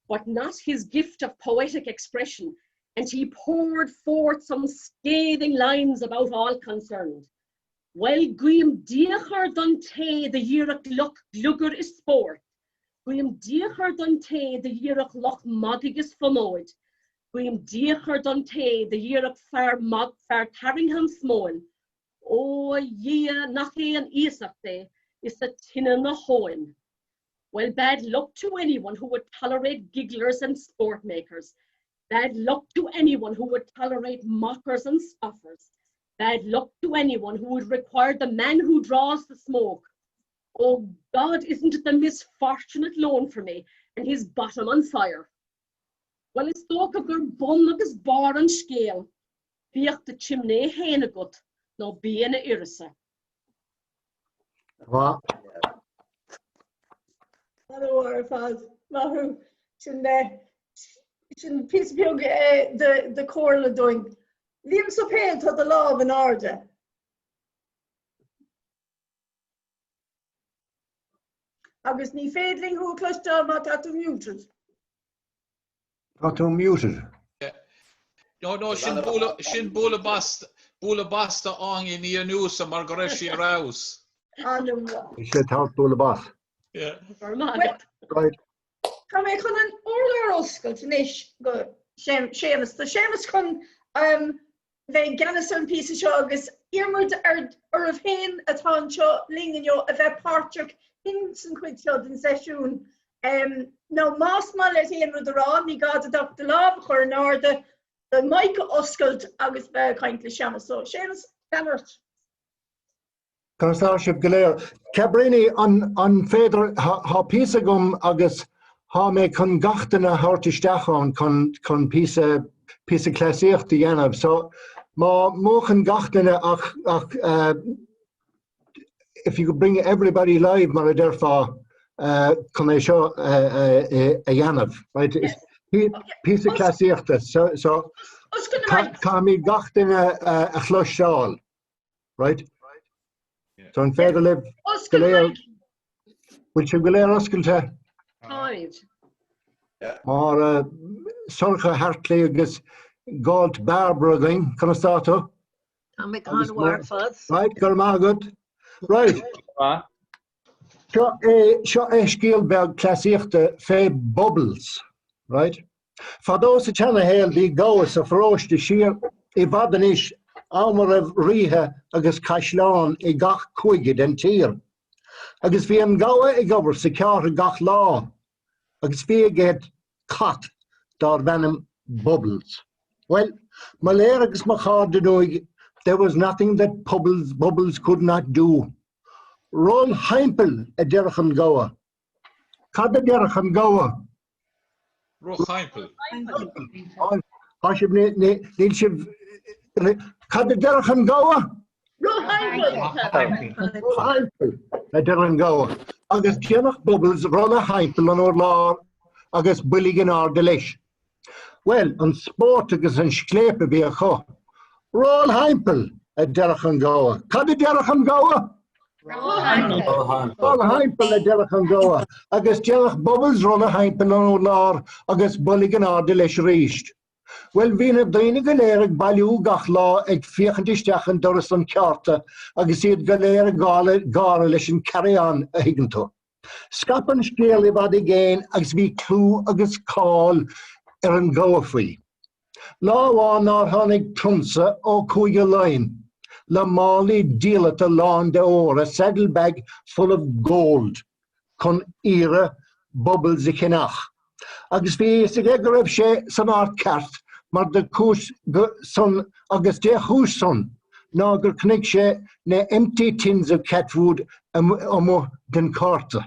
but not his gift of poetic expression, and he poured forth some scathing lines about all concerned. Well guím díochar don té do dhíreach lucht gliogair is spóirt, Guím díochar don té do dhíreach lucht magaidh is fonóid, Guím díochar don té do dhíreach fear mag fear tarraingthe an smóil, Ó a Dhia nach é an iasacht é is a tine na thóin. Well bad luck to anyone who would tolerate gigglers and sport makers. Bad luck to anyone who would tolerate mockers and scoffers. Bad luck to anyone who would require the man who draws the smoke. Oh God, isn't it the misfortunate loan for me and his bottom on fire? Well is dócha gur bun agus barr an scéil, bíodh do chimné féin agat nó bí ina uireasa. Mhaith. An-mhaith ar fad. Maith thú. Sin sin píosa beag de de chomhairle dúinn. Liam Suipéil tá do lámh in airde. Agus ní féidir linn thú a chloisteáil má tá tú muted. Tá tú muted. No, no, sin bualadh, sin bualadh bos, bualadh bos d'Áine Ní Fhionnghusa mar go raibh sí ar fheabhas. An-mhaith. Bhí sé ag tabhairt bualadh bos. Yeah. Go raibh maith agat. Right. Tá mé chun an urlár a oscailt anois go Séamus. Tá Séamus chun bheith i gceannas ar an phíosa seo agus iarraimid ar oraibh féin atá anseo linn inniu a bheith páirteach ins an chuid seo den seisiún. Nó más maith leat aon rud a rá, ní gá duit ach do lámh a chur in airde, do mic a oscailt agus bheith ag caint le Séamus. So, Séamus, lean ort. Conas tá sibh go léir? Cabríní, an féidir, thá píosa agam agus thá mé chun gach duine a thabhairt isteach ann chun chun píosa píosa cleasaíocht a dhéanamh. So má múchann gach duine ach ach uh, if you could bring everybody live mar a déarfá uh, chun é seo uh, uh, a dhéanamh. Right? Yes. Píosa cleasaíochta. So, so caithfimid gach duine uh, a chloisteáil. Right? So an féidir libh go léir bhfuil sibh go léir oscailte? Táimid. Mar Sorcha Hartley agus Galt Barbara againn, conas tá tú? Tá mé go han-mhaith ar fad. Right, go raibh maith agat. Right. Seo é, seo é scéal beag cleasaíochta fé Bubbles. Right? Fadó sa tseana-shaol bhí gabha sa pharóiste siar i bhfad anois, am a raibh ríthe agus caisleáin i gach cúige den tír. Agus bhí an gabha ag obair sa ceárta gach lá agus bhí aige cat dárbh ainm Bubbles. Bhuel, mo léir agus mo chairde ndóigh, there was nothing that Bubbles, Bubbles could not do. Roll thimpeall, a déarfadh an gabha. Cad a déarfadh an gabha? Roll thimpeall. Tá sibh, níl sibh, cad a déarfadh an gabha? Roll thimpeall. Roll thimpeall, a deir an gabha. Agus déanadh Bubbles rolla thimpeall an urlár agus boilg in airde leis. Bhuel, an spórt agus an scléip a bhí acu. Roll thimpeall, a déarfadh an gabha. Cad a déarfadh an gabha? Roll thimpeall. Roll thimpeall, a déarfadh an gabha. Agus déanadh Bubbles rolla thimpeall an urlár agus boilg in airde leis arís. Bhuel, bhí na daoine go léir ag bailiú gach lá ag féachaint isteach in doras an cheárta agus iad go léir ag gáire leis an carry on, a thuigeann tú. Scaip an scéal i bhfad i gcéin agus bhí clú agus cáil ar an ngabha faoi. Lá amháin nár tháinig prionsa ó Chúige Laighean le málaí diallata lán de ór, a saddle bag full of gold, chun iarraidh Bubbles a cheannach. Agus bhí a fhios aige go raibh sé san áit ceart mar de chúis san agus dé chúis san ná gur chonaic sé na empty tins of cat food amuigh den chárta.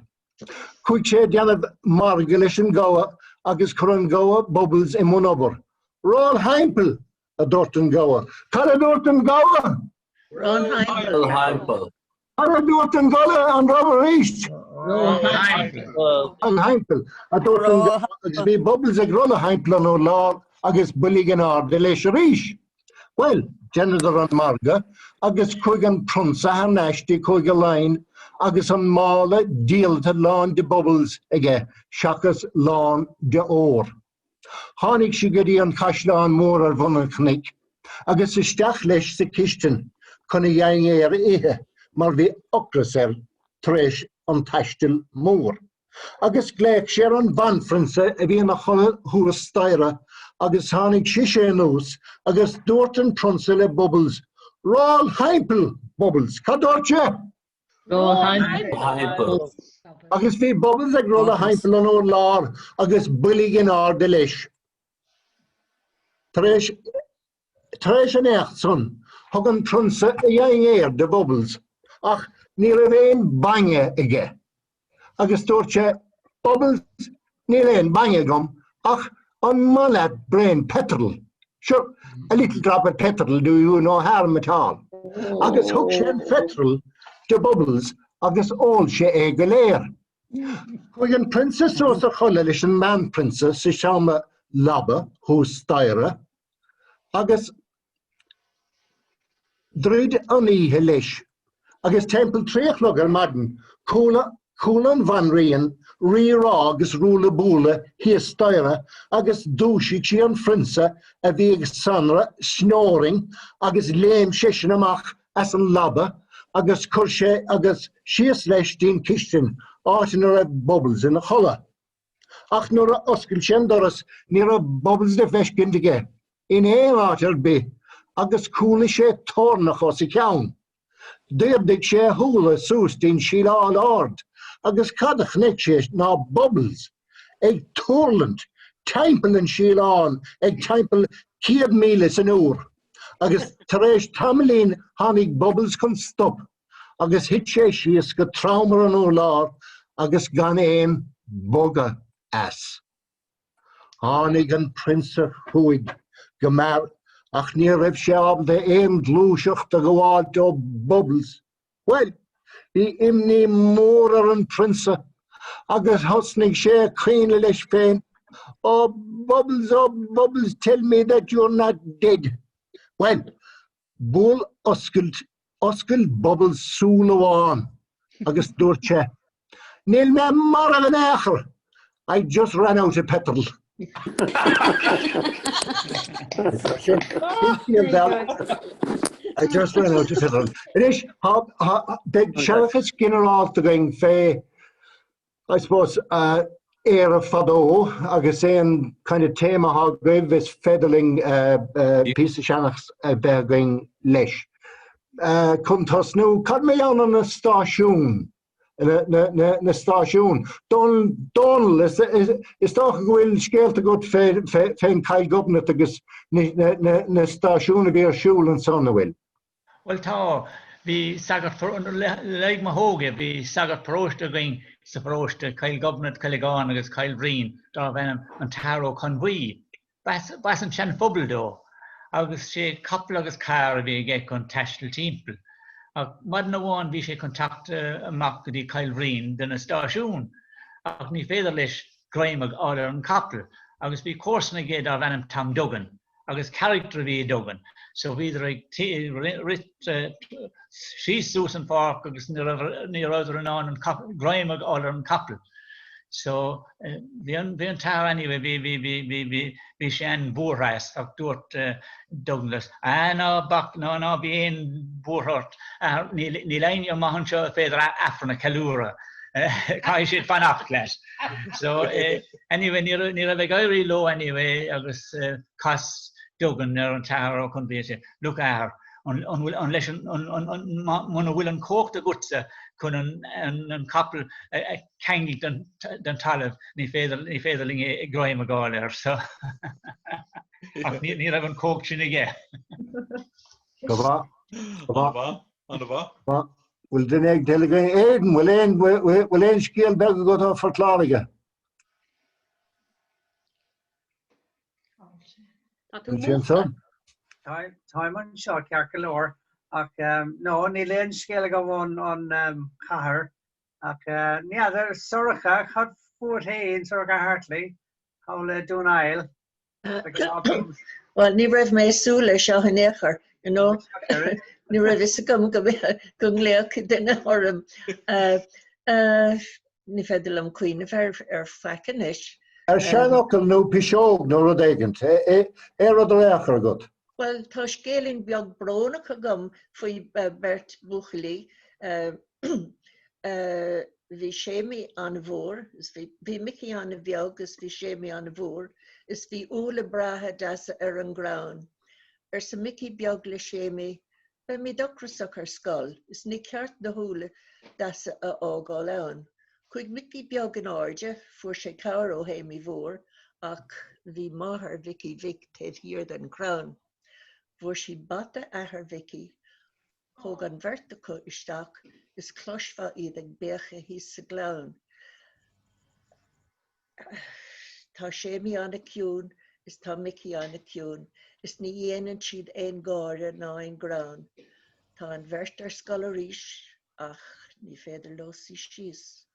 Chuaigh sé ag déanamh margaidh leis an gabha agus chuir an gabha Bubbles i mbun obair. Roll thimpeall! a dúirt an gabha. Cad a dúirt an gabha? Roll thimpeall. Cad a dúirt an gabha an raibh arís? Roll thimpeall. Roll thimpeall a dúirt an gabha agus bhí Bubbles ag rolladh thimpeall an urláir agus boilg in airde leis arís. Bhuel, dheineadar an margadh agus chuaigh an prionsa thar n-ais dtí Cúige Laighean agus an mála diallata lán de Bubbles aige seachas lán de ór. Tháinig sé go dtí an caisleán mór ar bhun an chnoic agus isteach leis sa chistin chun a dhinnéar a ithe mar bhí ocras air tar éis an taistil mór. Agus ghlaoch sé ar an bhanphrionsa a bhí ina chodladh thuas staighre agus tháinig sise anuas agus dúirt an prionsa le Bubbles, Roll thimpeall, Bubbles! Cad dúirt sé? Roll thimpeall. Agus bhí Bubbles ag rolladh thimpeall an urláir agus boilg in airde leis. Tar éis tar éis an éacht san, thug an prionsa a dhinnéar do Bubbles, ach ní raibh aon bainne aige. Agus dúirt sé, Bubbles, níl aon bainne agam, ach an maith leat braon petrol? Sure, a little drop of petrol do you no harm at all. Agus thug sé an phetrol do Bubbles agus ól sé é go léir. Chuaigh an prionsa suas a chodladh leis an mbanphrionsa sa seomra leaba thuas staighre agus Dhruid an oíche leis, agus timpeall 3 a chlog ar maidin, chuala. Chuala an bhanríon rí-rá agus rúla búla thíos staighre agus dhúisigh sí an phrionsa a bhí ag snoradh, snoring, agus léim seisean amach as an leaba agus chuir sé agus síos leis dtí'n chistin, áit ina raibh Bubbles ina chodladh. Ach nuair a oscail sé an doras ní raibh Bubbles le feiscint aige in aon áit ar bith agus chuala sé toirneach os a chionn. D'ardaigh sé a shúile suas dtí'n síleáil ard agus cad a chonaic sé ná Bubbles ag tuirlingt timpeall an síleáin ag timpeall 100,000 san uair agus tar éis tamaillín tháinig Bubbles chun stop agus thit sé síos go trom ar an urlár agus gan aon bhogadh as. Tháinig an prionsa chuige go mear ach ní raibh sé ábalta aon ghluaiseacht a ghabháilt ó Bubbles. Bhuel, bhí imní mór ar an phrionsa agus thosnaigh sé ag caoineadh leis féin, Oh Bubbles, oh Bubbles, tell me that you're not dead. Bhuel, Bhuel oscailt, oscail Bubbles súil amháin agus dúirt sé, Níl mé marbh in aon chor, I just ran out of petrol. I just ran out of petrol. Anois, beidh seanchas ginearálta againn fé I suppose, Éire fadó agus aon kind of téama atá agaibh is féidir linn píosa seanchas a bheith againn leis. Chun tosnú, cad mar gheall ar na stáisiúin? Na stáisiúin. Dónal, is dócha go bhfuil scéalta agat fén Choill Ghobnait agus na stáisiúin a bhí ar siúl ansan, an bhfuil? Bhuel tá. Bhí sagart, le linn mo hóige, bhí sagart paróiste againn sa pharóiste, Coill Ghobnait, Coill Agáin agus Coill Bhriain, dárbh ainm an tAthair Ó Conbhuí. B'as an Seanphobal dó agus sé capall agus carr a bhí aige chun taisteal timpeall. Ach maidin amháin bhí sé chun teacht amach go dtí Coill Bhriain do na stáisiúin ach ní féidir leis greim a fháil ar an chapall agus bhí comharsan aige dárbh ainm Tom Duggan agus character a bhí i Duggan so bhíodar ag rith síos suas an pháirc agus ní rabhadar in ann an greim a fháil ar an chapall. So bhí an bhí an t-athair anyway bhí bhí bhí bhí bhí bhí sé an-bhuartha as ach dúirt Duggan leis ah ná bac ná ná bí aon bhuartha ort níl níl éinne amach anseo a féidir Aifreann a cheiliúradh caithfidh siad fanacht leis. So anyway ní raibh ní raibh ag éirí leo anyway agus chas Duggan ar an t-athair Ó Conbhuí sé look athair an an bhfuil an leis an an an an muna bhfuil an chumhacht agatsa chun an an an capall a cheangal den den talamh ní féidir ní féidir linn é greim a fháil air so ach ní ní raibh an chumhacht sin aige. Go mhaith. Go mhaith. An-mhaith. Bhfuil duine ag dul againn? Aidan, bhfuil aon, bhfuil aon scéal beag agat ó Phort Láirge? Tá tú múchta. Táim anseo ceart go leor ach no, níl aon scéal agam ón ón chathair ach ní fheadar, Sorcha, cad fút féin, Sorcha Hartley, thall i Dún Aill? Bhuel, ní raibh mé ag súil leis seo in aon chor, you know. Ní raibh fhios agam go go nglaofadh duine orm. Ní féidir liom cuimhneamh ar ar faic anois. Ar seanfhocal nó piseog nó rud éigint, aon rud ar aon chor agat? Bhuel, tá scéilín beag brónach agam faoi beirt buachaillí. Bhí Séimí an-mhór, is bhí, bhí Micí an-bheag is bhí Séimí an-mhór, is bhí úlla breátha deasa ar an gcrann. Arsa Micí beag le Séimí, Beimid ocrasach ar scoil is ní ceart na húlla deasa a fhágáil ann. Chuaigh Micí beag in airde, fuair sé cabhair ó Shéimí Mhór ach bhí máthair Mhicí Bhig taobh thiar den chrann. Fuair sí bata athair Mhicí Thóg an bheirt acu isteach is chloisfeá iad ag béiceadh thíos sa ghleann. Tá Séimí an-chiúin is tá Micí an-chiúin is ní dhéanann siad aon gháire ná aon ghreann. Tá an bheirt ar scoil arís ach ní féidir leo suí síos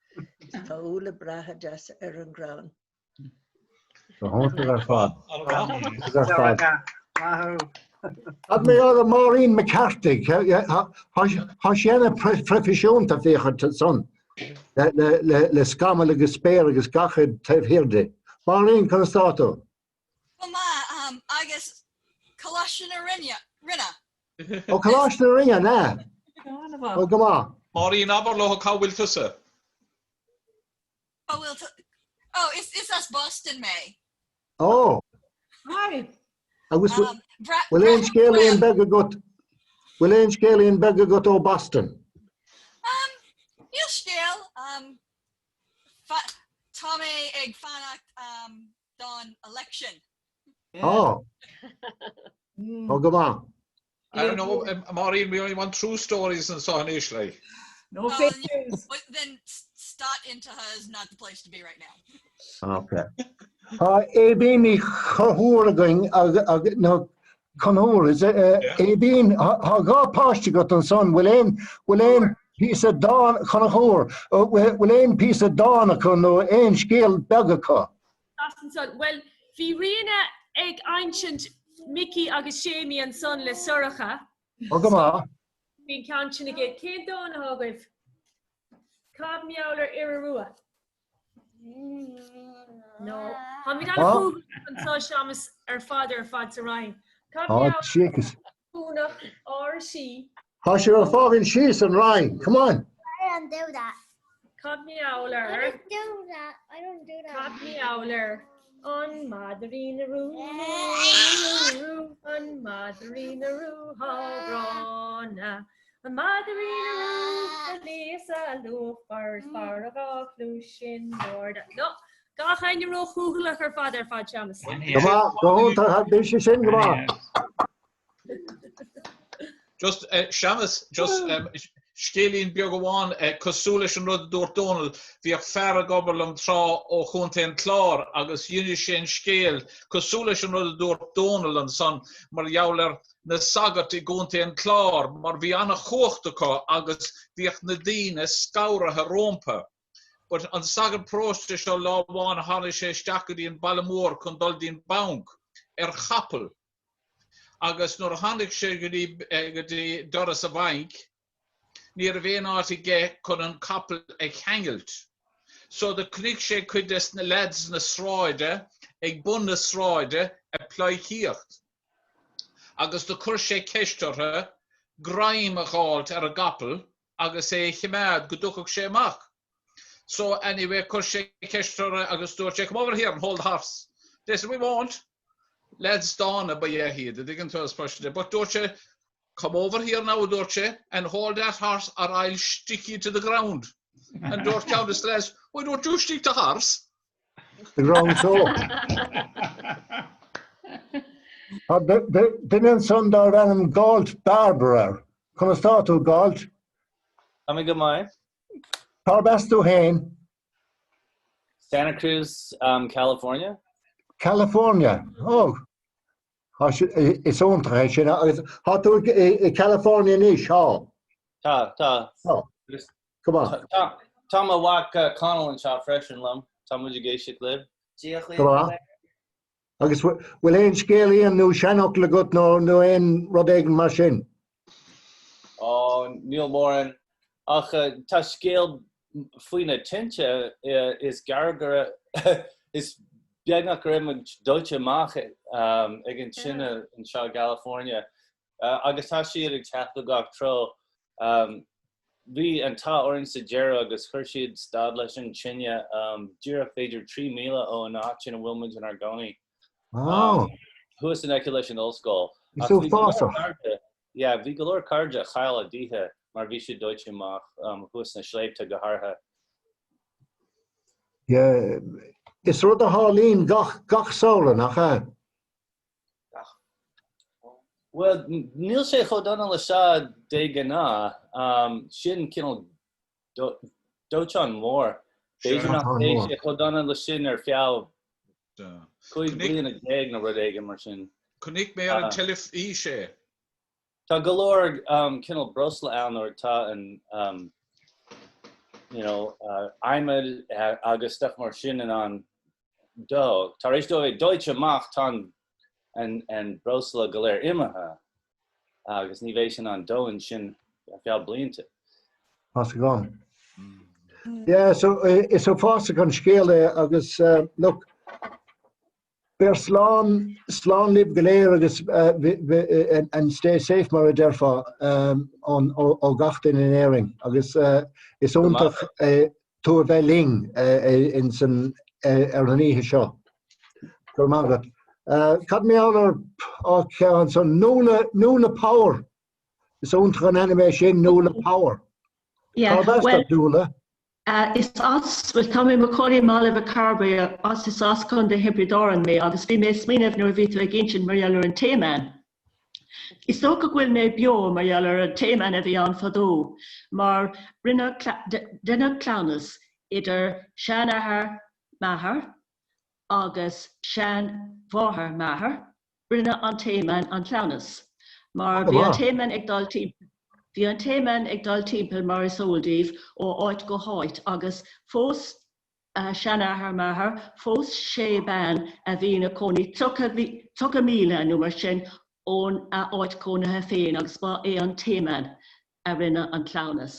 is tá úlla breátha deasa ar an gcrann. Go hiontach ar fad. Ar fad. Cad mar gheall ar Maureen McCarthy, tá sí ana-phroifisiúnta féachaint ansan. Le scamaill agus spéir agus gach rud taobh thiar di. Máirín, conas tá tú? Go maith, agus Coláiste na Rinne. Ó Coláiste na Rinne, an ea? Ó go maith. Máirín, abair leo cá bhfuil tusa? Cá bhfuil tú? Ó, is as Boston mé. Ó. Hi. Agus bhfuil aon scéilín beag agat? Bhfuil aon scéilín beag agat ó Boston? Níl scéal. Tá mé ag fanacht don election. Ó. Ó go maith. I don't know, Máirín, we only want true stories anseo anois, like. No fake news. But then Stáit Aontaithe is not the place to be right now. Okay. Tá Aoibhín Ní Chonchúir againn nó Conchúr, is it? Aoibhín, tá dhá páiste agat ansan, bhfuil aon, bhfuil aon píosa dán, Conchúr, bhfuil aon píosa dán acu nó aon scéal beag acu? ansan. Bhuel, bhí Ríona ag insint Micí agus Séimí ansan le Sorcha. Ó, go maith. Bhí an ceann sin aige. Cén dán atá agaibh? Cad mar gheall ar Iora Rua? No. Táimid an-chúthaileach anseo, Séamus, ar fad ar fad sa Rinn. Cad mar gheall ar Cúnach Áraisí? Tá sé ag fágaint síos an Rinn. Come on. I don't do that. Cad mar gheall ar. I don't do that. I don't do that. Cad mar gheall ar an madraín rua, an madraín rua gránna, an madraín rua liath is lúfar is fearr a dhá chluais in airde. No, gach éinne róchúthaileach ar fad ar fad, Séamus. Go maith, go hiontach, bhí sé sin go maith. Just, Séamus, just scéilín beag amháin, cosúil leis an rud a dúirt Dónal, bhíodh fear ag obair liom tráth ó Chontae an Chláir agus d'inis sé an scéal cosúil leis an rud a dúirt Dónal ansan mar gheall ar na sagairt i gContae an Chláir mar bhí an-chumhacht acu agus bhíodh na daoine scanraithe rómpa. But an sagart paróiste seo lá amháin tháinig sé isteach go dtí an baile mór chun dul dtí an banc ar chapall Agus nuair a tháinig sé go dtí, go dtí doras an bhainc, ní raibh aon áit aige chun an capall a cheangailt. So do chonaic sé cuid des na lads na sráide ag bun na sráide ag pleidhcíocht. Agus do chuir sé ceist orthu greim a dh'fháilt ar an gcapall agus é a chimeád go dtiocfadh sé amach. So anyway chuir sé ceist orthu agus dúirt sé, come over here and hold the horse. They said, we won't. Lads dána ba ea iad, an dtuigeann tú, especially. But dúirt sé, come over here now, dúirt sé, and hold that horse or I'll stick you to the ground. And dúirt ceann des na lads, why don't you stick the horse? The ground so. Tá duine ansan darb ainm Galt Barber. Conas tá tú, Galt? Tá mé go maith. Cárb as tú féin? Santa Cruz, um, California. California. Oh. Is iontach é sin agus tá tú i California anois, tá? Tá, tá. Oh. Go maith. Tá, tá mo mhac uh, Conall anseo freisin liom. Tá muid ag éisteacht libh. Go maith. Agus bhfuil aon scéilín nó seanfhocal agat nó nó aon rud éigin mar sin? Ó, níl mórán. Ach tá scéal faoi na tinte, is gearr go raibh, is beagnach go raibh muid dóite amach ag an tine anseo i gCalifornia. Agus tá siad ag teitheadh gach treo. Bhí an t-ádh orainn sa deireadh agus chuir siad stad leis an tine díreach b'fhéidir 3 míle ó an áit ina bhfuil muid inár gcónaí. Thuas in aice leis an ollscoil. Is uafásach. Yeah, bhí go leor cairde a chaill a dtithe mar bhí siad dóite amach thuas sna sléibhte go háirithe. Yeah, is rud a tharlaíonn gach gach samhradh, nach ea? Bhuel, níl sé chomh dona le seo de ghnáth. Sin cineál dóiteán mór. B'fhéidir nach mbeidh sé chomh dona le sin ar feadh 15 bliana nó rud éigin mar sin. Chonaic mé ar an teilifís é. Tá go leor cineál breosla ann nuair atá an you know, adhmad agus stuff mar sin in ann dó. Tar éis dó a bheith dóite amach tá an breosla go léir imithe agus ní bheidh sé in ann dó ansin ar feadh blianta. Tá's agam. Yeah, so is uafásach an scéal é agus look, beir slán, slán libh go léir agus and stay safe mar a déarfá ó gach duine in Éirinn agus is iontach tú a bheith linn insan ar an oíche seo. Go raibh maith agat. Cad mar gheall ar á ceann so Nuala, Nuala Power. Is iontach an ainm é sin, Nuala Power. Yeah, Cárb as well, duit, Nuala? Is as, bhuel tá mé i mo chónaí i mBaile Mhic Cairbre as is as Contae Thiobraid Árann mé agus bhí mé ag smaoineamh nuair a bhí tú ag insint mar gheall ar an T-Man. Is dócha go bhfuil mé beo mar gheall ar an T-Man a bhí ann fadó mar rinneadh deineadh cleamhnas idir seanathair m'athar agus seanmháthair m'athar Rinne an T-Man an cleamhnas mar bhí an T-Man ag dul timpeall bhí an T-Man ag dul timpeall mar is eol daoibh ó áit go háit agus phós seanathair m'athar phós sé bean a bhí ina cónaí 30 míle nó mar sin ón a áit cónaithe féin agus ba é an T-Man a rinne an cleamhnas.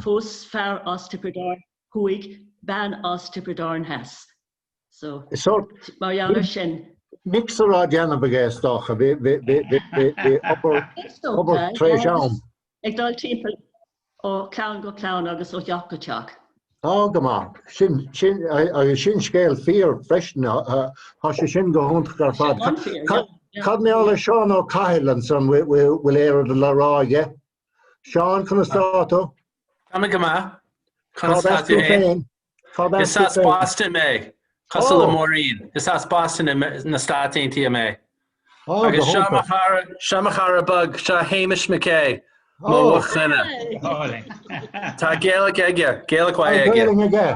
Phós fear as Tiobraid Árann thuaidh bean as Tiobraid Árann theas. So, mar gheall ar sin. Mixer á déanamh aige is dócha, bhí obair tar éis am. Ag dul timpeall ó chlann go clann agus ó theach go teach. Á, go maith. Sin, sin, agus sin scéal fíor freisin, tá sé sin go hiontach ar fad. Cad mar gheall ar Seán Ó Cathail ansan, bhfuil aon rud le rá aige? Seán, conas tá tú? Tá mé go maith. Conas tá tú féin? Is as Boston mé, cosúil le Máirín. Is as Boston na Stáit Aontaithe mé. Agus seo mo chara, seo mo chara beag, seo Hamish McKay, mo dhuine. Tá Gaeilge aige, Gaeilge mhaith aige. Gaeilge aige.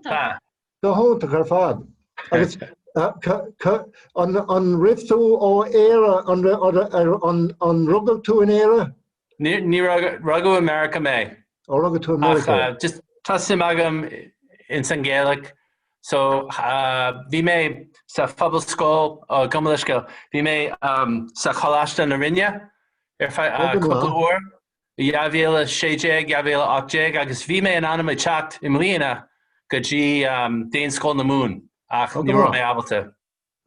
Tá. Go hiontach ar fad. Agus an raibh tú ó Éire, an rugadh tú in Éire? Ní rugadh i Meiriceá mé. Ó rugadh tú i Meiriceá. Ach just tá suim agam ins an Ghaeilge so bhí mé sa Phobalscoil, ó gabh mo leithscéal, bhí mé sa Choláiste na Rinne ar feadh cúpla uair i 2016, 2018 agus bhí mé in ainm ag teacht i mbliana go dtí Daonscoil na Mumhan ach ní raibh mé ábalta.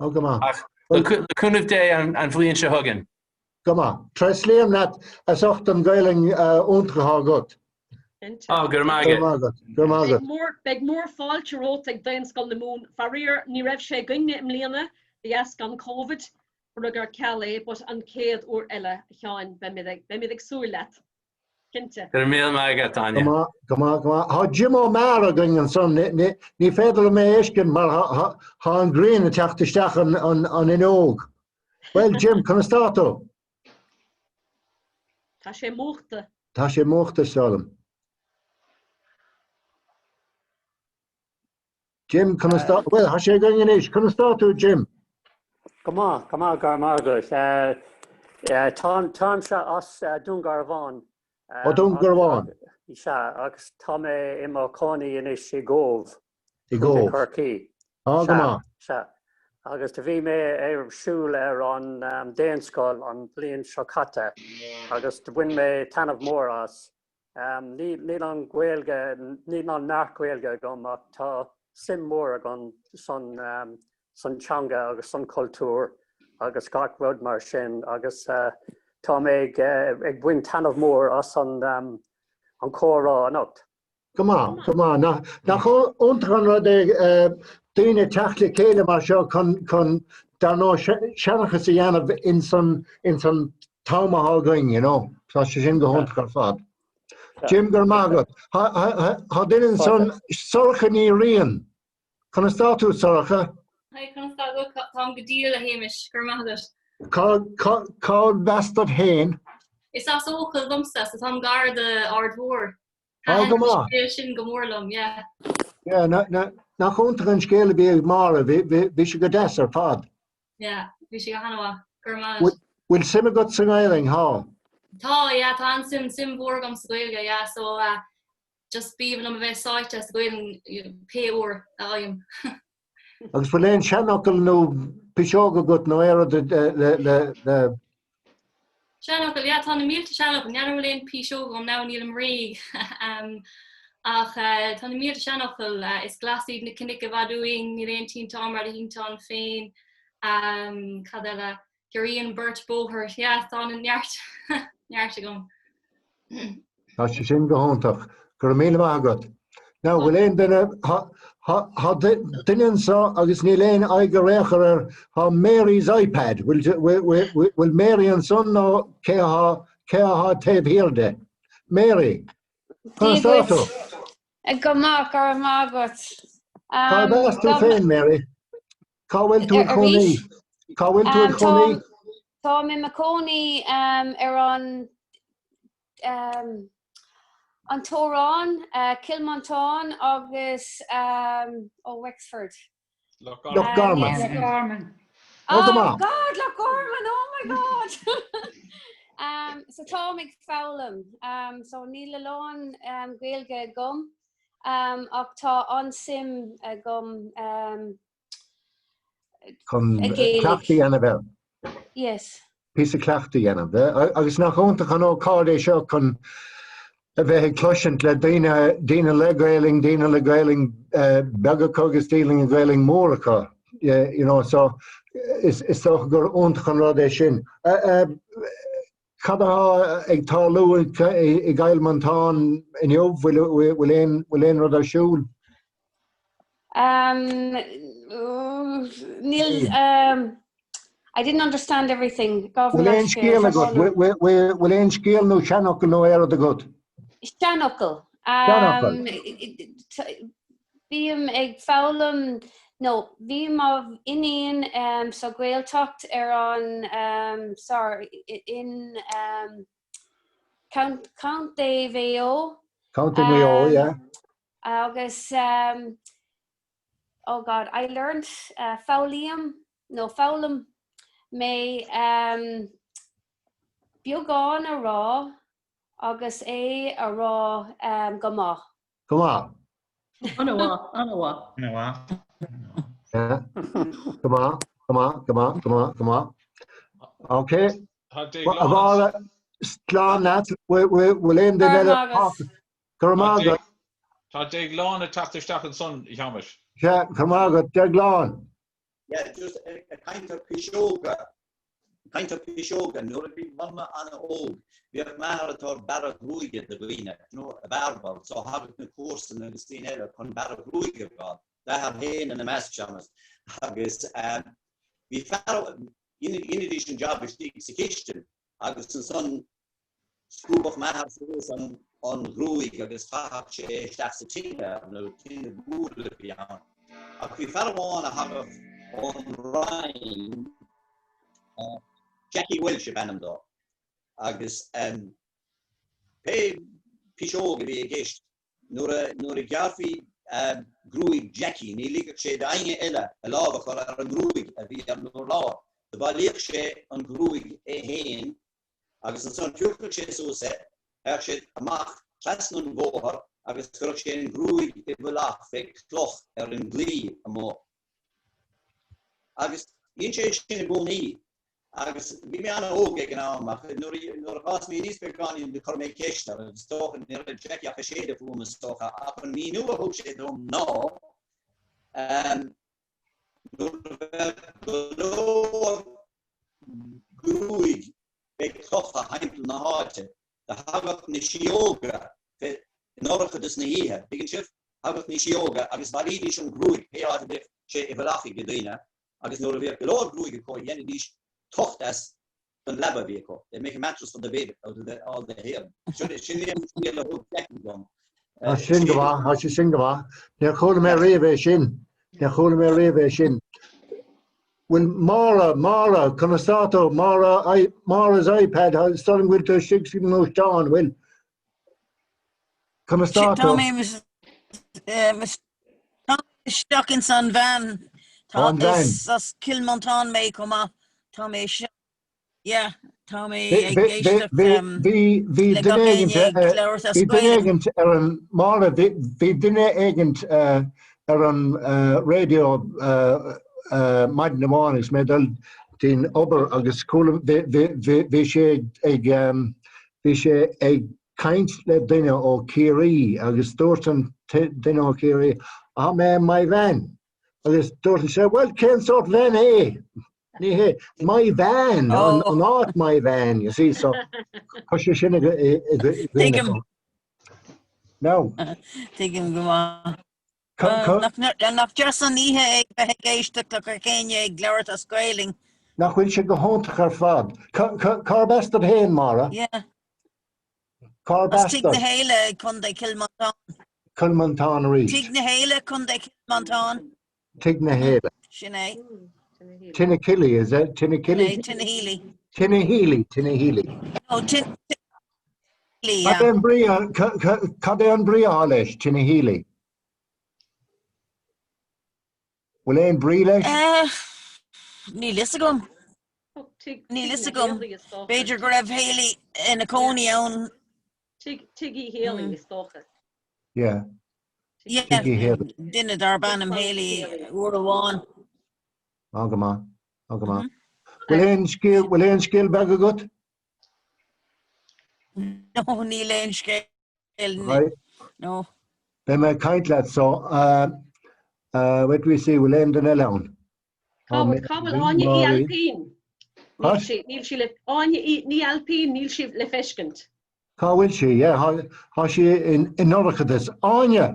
Ó go maith. Ach le cúnamh Dé an bhliain seo chugainn. Go maith. Tréaslaím leat as ucht an Ghaelainn iontach atá agat. Ó, go raibh maith agat. Go raibh maith agat. Beidh mór fáilte romhat ag Daonscoil na Mumhan. Faraor, ní raibh sé againne i mbliana de dheasca an Covid, cuireadh ar ceal é, but an chéad uair eile, a Sheáin, beimid ag súil leat. Cinnte. Go raibh míle maith agat, Áine. Go maith, go maith, go maith. Tá Jim Ó Meára againn ansan. Ní féidir liom é a fheiscint mar tá an ghrian ag teacht isteach an fhuinneog. Bhuel, Jim, conas tá tú? Tá sé múchta. Tá sé múchta, is dóigh liom. Jim, conas tá, bhuel, tá sé againn anois. Conas tá tú, Jim? Go maith, go maith, go raibh maith agat. Táimse as Dún Garbhán. Ó Dún Garbhán. Sea, agus tá mé i mo chónaí anois i gCóbh. I gCóbh. Chorcaí. Á, go maith. Sea, agus do bhí mé ar siúl ar an Daonscoil an bhliain seo caite agus do bhain mé taitneamh mór as. Níl an Ghaeilge, níl an neart Gaeilge agam ach tá suim mhór agam san san teanga agus san cultúr agus gach rud mar sin agus tá mé ag ag baint taitneamh mór as an an comhrá anocht. Go maith, go maith. Nach iontach an rud é daoine teacht le chéile mar seo chun chun dar ndóigh seanchas a dhéanamh ins an ins an t-am atá againn, you know. Tá sé sin go hiontach ar fad. Jim, go raibh maith agat. Tá duine ansan, Sorcha Ní Riain. Conas tá tú, Sorcha? Hi, conas tá tú? Táim go diail, a Shéamais. Go raibh maith agat. Cárb as duit féin? Is as Eochaill domsa, so táim gar d'Aird Mhór. Á, go maith. Thaitin an scéal sin go mór liom, yeah. Yeah, nach iontach an scéal a bhí ag Máire, bhí sé go deas ar fad. Yeah, bhí sé go han-mhaith. Go raibh maith agat. Bhfuil suim agat sa nGaelainn, thá? Tá, yeah, tá an-suim, suim mhór agam sa Ghaeilge, yeah, so uh, just b'aoibhinn liom a bheith sáite sa Ghaelainn pé uair a fhaighim. Agus bhfuil aon seanfhocal nó piseog agat nó aon rud le, le, le... Seanfhocal, yeah, tá na mílte seanfhocal, n'fheadar bhfuil aon piseog agam now, nílim réidh. um, Ach tá na mílte seanfhocal, is glas iad na cnoic i bhfad uainn, níl aon tinteán mar do thinteán féin, cad eile, giorraíonn beirt bóthar, yeah, tá neart, neart agam. Tá sé sin go hiontach. Go raibh míle maith agat. Now, bhfuil aon duine, tá duine anseo agus níl aon aghaidh ar aon chor air, tá Mary's iPad, bhfuil Mary ansan nó cé atá taobh thiar de? Mary! Conas tá tú? Go maith, go raibh maith agat. Cárb as tú féin, Mary? Cá bhfuil tú id chónaí? Cá bhfuil tú id chónaí? Táim i mo chónaí ar an an Teorainn, Cill Mhantáin agus ó Wexford. Loch Garman. Loch Garman. Oh, go maith. God, Loch Garman, oh my God! um, so táim ag foghlaim, um, so níl a lán um, Gaeilge agam, um, ach tá an-suim agam um, Chun cleachtadh a dhéanamh air. Yes. píosa cleachtaidh a dhéanamh. Agus nach iontach an ócáid é seo chun a bheith ag cloisint le daoine, daoine le Gaelainn, daoine le Gaelainn beag acu agus daoine le Gaelainn mór acu. You know, so is is dócha gur iontach an rud é sin. Cad atá ag tarlú i gCill Mhantáin inniu? Bhfuil aon bhfuil aon rud ar siúl? Um, níl um, I didn't understand everything. Bhfuil aon scéal agat? Bhfuil aon scéal nó seanfhocal nó aon rud agat? Seanfhocal. Um, bím ag foghlaim nó bhí mo iníon um, sa Ghaeltacht ar an um, sorry, in um, Contae Mhaigh Eo. Contae Mhaigh Eo, yeah. Agus um, oh God, I learned uh, foghlaím nó foghlaim mé um, beagán a rá agus é a rá um, go maith. Go maith. An-mhaith, an-mhaith. An-mhaith. Yeah. Go maith, go maith, go maith, go maith, go maith. Okay. A Mháire, slán leat, bhfuil aon duine eile? Go raibh maith agat. Tá Déaglán ag teacht isteach ansan, a Sheamais. Sea, go raibh maith agat, Déaglán. Yeah, just ag caint ar piseoga, caint ar piseoga, nuair a bhí mama an-óg, bhíodh m'athair ag tabhairt bearradh gruaige do dhaoine, you know, a barber, so thagadh na comharsana agus daoine eile chun bearradh gruaige a fháil, d'athair féin ina measc, Séamus, agus bhí fear, dheinidís an job istigh sa chistin agus ansan Scuabadh m'athair suas an ghruaig agus chaitheadh sé isteach sa tine nó tine guail a bhí ann. Ach bhí fear amháin a thagadh ón Rinn, Jackie Walsh ab ainm dó, agus pé piseog a bhí i gceist, nuair a ghearrfaí gruaig Jackie ní ligfeadh sé d'éinne eile a lámh a chur ar an ngruaig a bhí ar an urlár. Do bhailíodh sé an ghruaig é féin Agus ansan phiocfadh sé suas é, théadh sé amach trasna an bhóthair agus chuirfeadh sé an ghruaig i bhfolach fé chloch ar an gclaí amuigh. Agus dhein sé sin i gcónaí. Agus bhí mé an-óg ag an am ach nuair a d'fhás mé aníos beagáinín do chuir mé ceist air agus is dócha ní raibh Jackie ach ag séideadh fúm is dócha ach an míniú a thug sé dom ná nuair a bheadh go leor gruaig fé chlocha thimpeall na háite. Do thagadh na síóga fé i ndorchadas na hoíche, tuigeann sibh? Thagadh na síóga agus bhailídís an ghruaig pé áit a bhíodh sé i bhfolach ag daoine agus nuair a bhíodh go leor gruaige acu dheinidís tocht as don leaba a bhí acu. They'd make a mattress for the bed out of the, all the hair. Sin é an scéal a thug Jackie dom. Tá sin go maith, tá sé sin go maith. Níor chuala mé riamh é sin. Níor chuala mé riamh é sin. Bhfuil Máire, Máire, conas tá tú? Máire, Máire's iPad, is dóigh liom go bhfuil tú istigh sa ngluaisteán, bhfuil? Conas tá Tá tú? mé isteach ins an veain. Tá an veain. Is as Cill Mhantáin mé chomh maith. Tá mé yeah, tá mé ag éisteacht Bhí le gach duine éinne ag labhairt as Bhí duine Gaeilge. éigint ar an Máire, bhí duine éigint ar an raidió maidin amháin agus mé ag dul dtí'n obair agus chuala bhí sé ag bhí sé ag. caint le duine ó Ciarraí agus dúirt an duine ó Chiarraí, Tá mé i my van. Agus dúirt sé, well cén sórt van é? Ní hé, my van, an oh. áit my van, you see, so tá sé sin Tuigim. No. Tuigim go maith. Nach deas an oíche é bheith ag éisteacht le gach éinne ag labhairt as Gaelainn. Nach bhfuil sé go hiontach ar fad. Cárb as duit féin, Máire? Yeah. Cárb as As Tigh na hÉille i Contae Chill Mhantáin. Cill Mhantáin arís. Tigh na hÉille, Contae Chill Mhantáin. Tigh na hÉille. Sin é. Tinakilly, is it? Tinakilly? Tinahely. Tinahely, Tinahely. No, Tin Cad é an brí cad é an brí atá leis, Tinahely? Bhfuil aon brí leis? Eh, níl fhios agam. Níl fhios agam. B'fhéidir go raibh Haley ina cónaí ann. Tigh Uí Héalaí is dócha. Yeah. Yeah, duine darb ainm Haley uair amháin. Á go maith, á go maith. Bhfuil aon scéal, bhfuil aon scéal beag agat? No, níl aon scéal. Right. No. Beidh mé ag caint leat so, uh, uh, wait we see, bhfuil aon duine eile ann? Cá bhfuil cá bhfuil Áine Uí Ailpín? Níl sí, níl sí le Áine Ní Ailpín, níl sí le feiscint. Cá bhfuil sí? Yeah, tá sí in, i ndorchadas. Áine!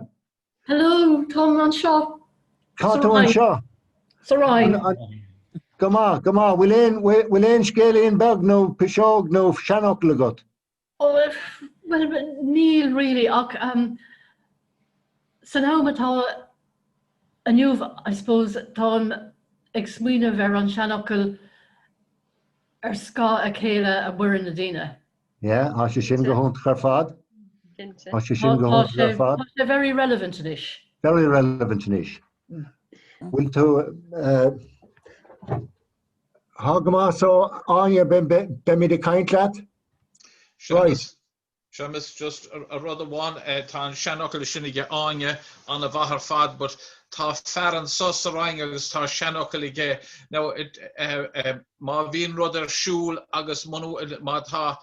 Hello, táim anseo. Tá tú anseo? Sa Rinn. Go maith, go maith. Bhfuil aon, bhfuil aon scéilín beag nó piseog nó seanfhocal agat? Ó, bhuel, níl really ach um, san am atá inniu, I suppose, táim ag smaoineamh ar an seanfhocal ar scáth a chéile a mhaireann na daoine. Yeah, tá sé sin go hiontach ar fad. Tá sé sin go hiontach ar fad. Tá sé very relevant anois. Very relevant anois. Bhfuil tú Tá go maith so Áine beimid ag caint leat. Right. Séamus, just a rud amháin, tá an seanfhocal sin aige Áine an-mhaith ar fad, but tá fear anso sa Rinn agus tá seanfhocal aige. Now, má bhíonn rud ar siúl agus má tá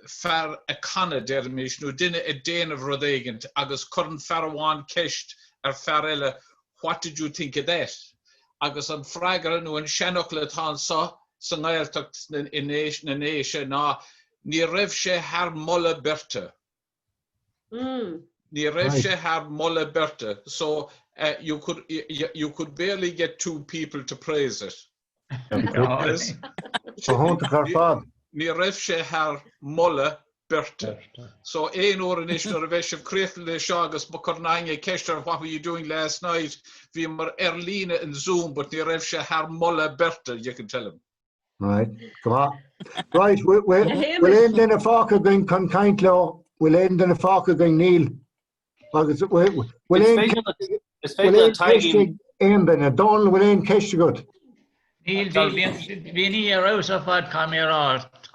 fear ag canadh, deirimis, nó duine ag déanamh rud éigint agus cuireann fear amháin ceist ar fear eile, what did you think of that? Agus an freagra nó an seanfhocal atá anso sa nGaeltacht i na nDéise ná Ní raibh sé thar moladh beirte. Ní raibh sé thar moladh beirte. So you could you could barely get two people to praise it. Go hiontach ar fad. Ní raibh sé thar moladh beirte. So aon uair anois nuair a bheidh sibh críochnaithe le seo agus má chuireann éinne ceist ar what were you doing last night, bhíomar ar líne in Zoom but ní raibh sé thar moladh beirte, you can tell him. Right, go maith. Right, bhfuil aon duine fágtha againn chun caint leo? Bhfuil aon duine fágtha againn? Níl. Agus bhfuil aon ceist ag aon duine? Dónal, bhfuil aon ceist agat? Níl, bhí an oíche ar fheabhas ar fad, caithfidh mé a rá,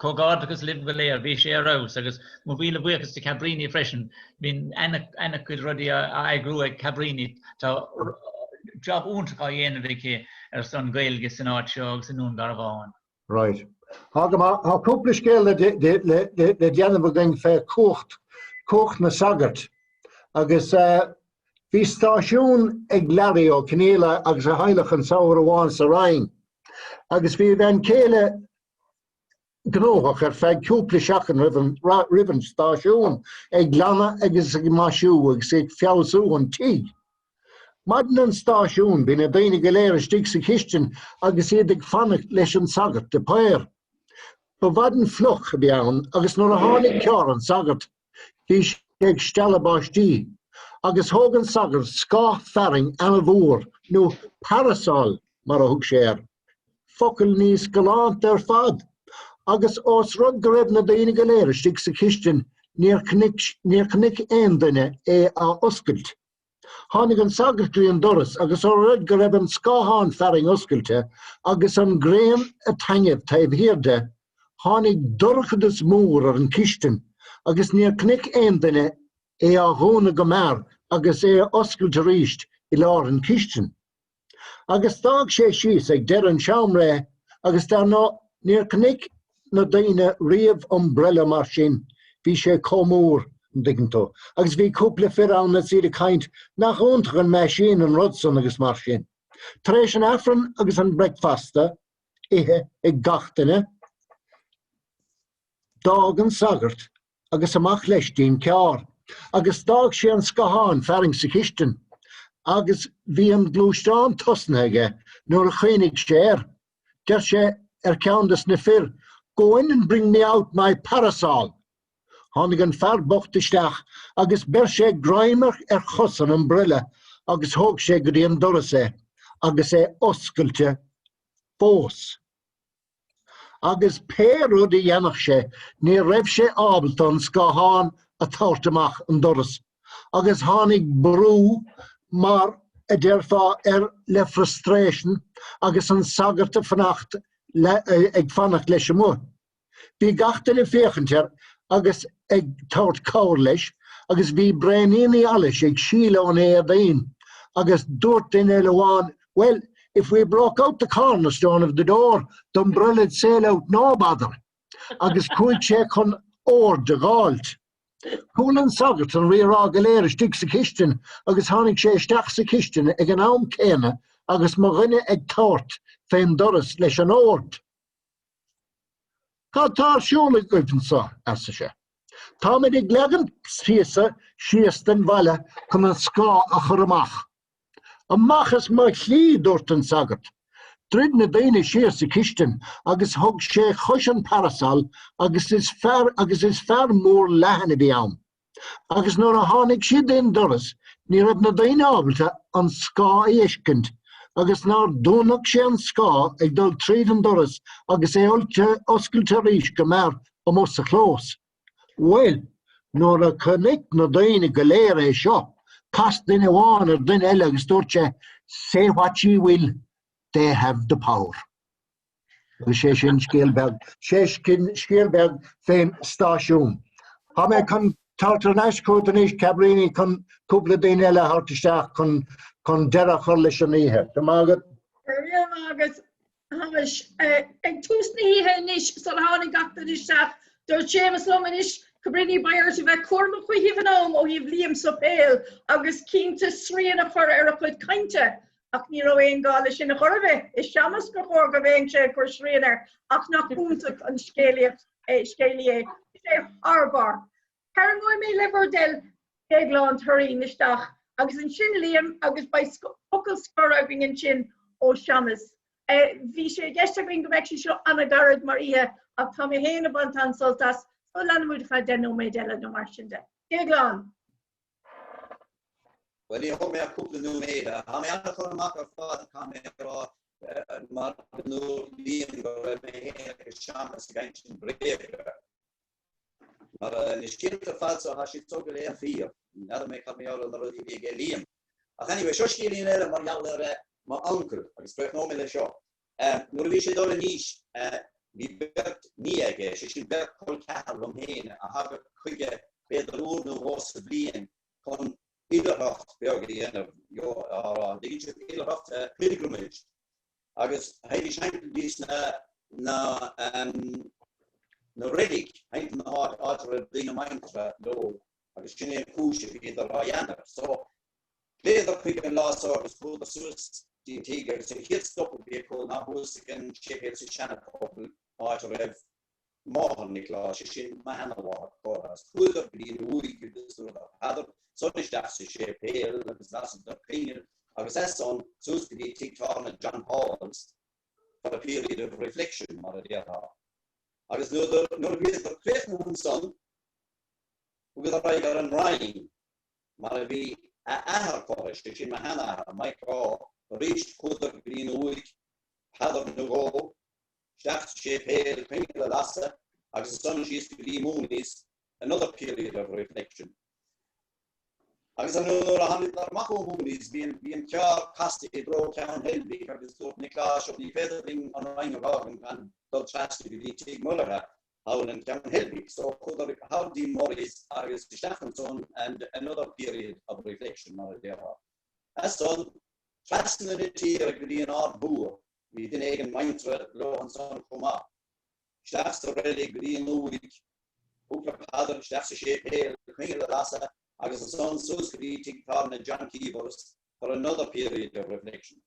comhghairdeachas libh go léir, bhí sé ar fheabhas agus mo mhíle buíochas do Cabríní freisin, bíonn ana-chuid rudaí á eagrú ag Cabríní, tá job iontach á dhéanamh aici ar son Gaeilge san áit seo agus i nDún Garbhán. Right. Tá go maith. Tá cúpla scéal le le déanamh againn fé cumhacht, cumhacht na sagart. Agus bhí stáisiún ag Larry Ó Conghaile agus a theaghlach anso uair amháin sa Rinn. Agus bhí a bhean chéile gnóthach ar feadh cúpla seachtain roimh an roimh an stáisiún, ag glanadh agus ag maisiú agus ag feabhsú an tigh. Maidin an stáisiúin bhí na daoine go léir istigh sa chistin agus iad ag fanacht leis an sagart de Paor. Ba mhaidin fliuch a bhí ann agus nuair a tháinig Ciarán an sagart bhí sé ag stealladh báistí agus thóg an sagart scáth fearainn ana-mhór nó parasol mar a thug sé air. Focal níos galánta ar fad! Agus ós rud go raibh na daoine go léir istigh sa chistin níor chonaic aon duine é á oscailt. Tháinig an sagart go dtí an doras agus ó rud go raibh an scáthán fearainn oscailte agus an ghrian ag taitneamh taobh thiar de, tháinig dorchadas mór ar an chistin agus níor chonaic aon duine é á dhúnadh go mear agus é a oscailt arís i lár an chistin. Agus d'fhág sé síos ag deireadh an seomra é agus dar ndóigh níor chonaic na daoine riamh umbrella mar sin. Bhí sé chomh mór, an dtuigeann tú. Agus bhí cúpla fir ann is iad ag caint, nach iontach an meaisín an rud san agus mar sin. Tar éis an Aifreann agus an breicfeasta ithe ag gach duine, d'fhág an sagart agus amach leis dtí'n carr agus d'fhág sé an scathán fearainn sa chistin agus bhí an gluaisteán tosnaithe aige nuair a chuimhnigh sé air. Deir sé ar ceann des na fir, Go in and bring me out my parasol. Tháinig an fear bocht isteach agus bheir sé greim ar chos an umbrella agus thóg sé go dtí an doras é agus é oscailte fós. Agus pé rud a dhéanfadh sé ní raibh sé ábalta an scáthán a tabhairt amach an doras agus tháinig brú mar a déarfá air le frustration agus an sagart ag fanacht ag fanacht leis amuigh. Bhí gach duine ag féachaint air agus ag tabhairt cabhair leis agus bhí braoiníní allais ag sileadh óna éadain agus dúirt duine eile amháin, Well, if we broke out the cornerstone of the door, the umbrella'd sail out no bother. Agus chuaigh sé chun ord a dh'fháilt. Chuala an sagart an rí-rá go léir istigh sa chistin agus tháinig sé isteach sa chistin ag an am céanna agus mo dhuine ag tabhairt fén doras leis an ord. Cad tá ar siúl agaibh anso? arsa sé. Táimid ag leagan píosa síos den bhalla chun an scáth a chur amach. Amach as mo shlí, dúirt an sagart. Dhruid na daoine siar sa chistin agus thug sé chois an parasol agus is fear agus is fear mór leathan a bhí ann. Agus nuair a tháinig siad dtí'n doras ní raibh na daoine ábalta an scáth a fheiscint agus nár dúnadh sé an scáth ag dul tríd an doras agus é oscailte arís go mear amuigh sa chlós. Bhuel, nuair a chonaic na daoine go léir é seo, chas duine amháin ar duine eile agus dúirt sé, Say what ye will, they have the power. Agus sé sin scéal beag, sé sin scéal beag fén stáisiún. Tá mé chun tabhairt thar n-ais chugat anois, Cabríní, chun cúpla daoine eile a thabhairt isteach chun chun deireadh a chur leis an oíche. Go raibh maith agat. Go raibh maith agat, a Shéamais. Ag tús na hoíche anois, sula tháinig gach duine isteach, dúirt Séamus liom anois, Cabríní, beidh ort a bheith cúramach ó thaobh an am, ó thaobh Liam Suipéil, agus cinnte srian a chur ar a chuid cainte. Ach ní raibh aon gá leis sin a chor ar bith. Is Séamus gur chóir go mbeadh sé ag cur srian air ach nach iontach an scéalaíocht é, scéalaí é. Is é thar barr. Tarraingeoidh mé le bhur dtoil Déaglán Turraoin isteach agus ansin Liam agus beidh focal scoir againn ansin ó Séamus. Bhí sé i gceist againn go mbeadh sé seo an-ghairid mar oíche ach tá mé féin ag baint an-sult as so leanfaidh muid ar feadh 10 nóiméad eile nó mar sin de. Déaglán! Bhuel, ní thógfaidh mé ach cúpla nóiméad. Tá mé an-chur amach ar fad, caithfidh mé a rá, mar a dúirt Liam go raibh mé féin agus Séamus ag insint bréaga. Mar na scéalta ar fad so, tá siad so go léir fíor. N'fheadar mé cad mar gheall ar na rudaí a bhí aige Liam. Ach anyway, seo scéilín eile mar gheall ar m'uncail, agus críochnóidh mé le seo. Nuair a bhí sé ag dul in aois, bhí beirt nia aige, sé sin beirt col ceathar liom féin, a thagadh chuige b'fhéidir uair nó dhó sa bhliain chun oilithreacht beag a dhéanamh, á rá, an dtuigeann sibh, oilithreacht, pilgrimage, agus théidís thimpeall dtí sna, na, na reilig, thimpeall na háite, áit a raibh daoine muinteartha leo, agus sin é an chúis a bhíodar á dhéanamh. So, ghlaodar chuige an lá so agus chuadar suas dtí an tigh agus an chéad stop a bhí acu ná thuas ag an séipéal sa Seana-Phobal, áit a raibh máthair Niocláis, sé sin mo sheanamháthair curtha agus chuadar go dtí an uaigh agus dúradar Peadar san isteach sa séipéal agus lasadar coinneal agus as san suas go dtí tigh tábhairne John Paul's for a period of reflection mar a déarfá. Agus nuair a bhíodar críochnaithe ansan thugadar aghaidh ar an Rinn mar a bhí a athair curtha, sé sin mo sheanathair, Micheál, arís chuadar go dtí an uaigh, Peadar nó dhó, isteach sa séipéal, coinneal a lasadh agus ansan síos go dtí Mooney's, another period of reflection. Agus ar ndóigh nuair a tháiniodar amach ó Mooney's bhí an, bhí an carr casta i dtreo Ceann Heilbhic agus dúirt Nioclás, ní féidir linn an Rinn a fhágaint gan dul trasna go dtí Tigh Mhullaithe thall in Ceann Heilbhic. So chuadar thall dtí Murray's agus isteach ansan and another period of reflection mar a déarfá. As san, trasna na tíre go dtí an Aird Mhór Bhí duine éigin muinteartha leo ansan chomh maith. Isteach sa reilig go dtí an uaigh. Cúpla paidir isteach sa séipéal, coinneal a lasadh agus ansan suas go dtí tigh tábhairne John Keevers for another period of reflection.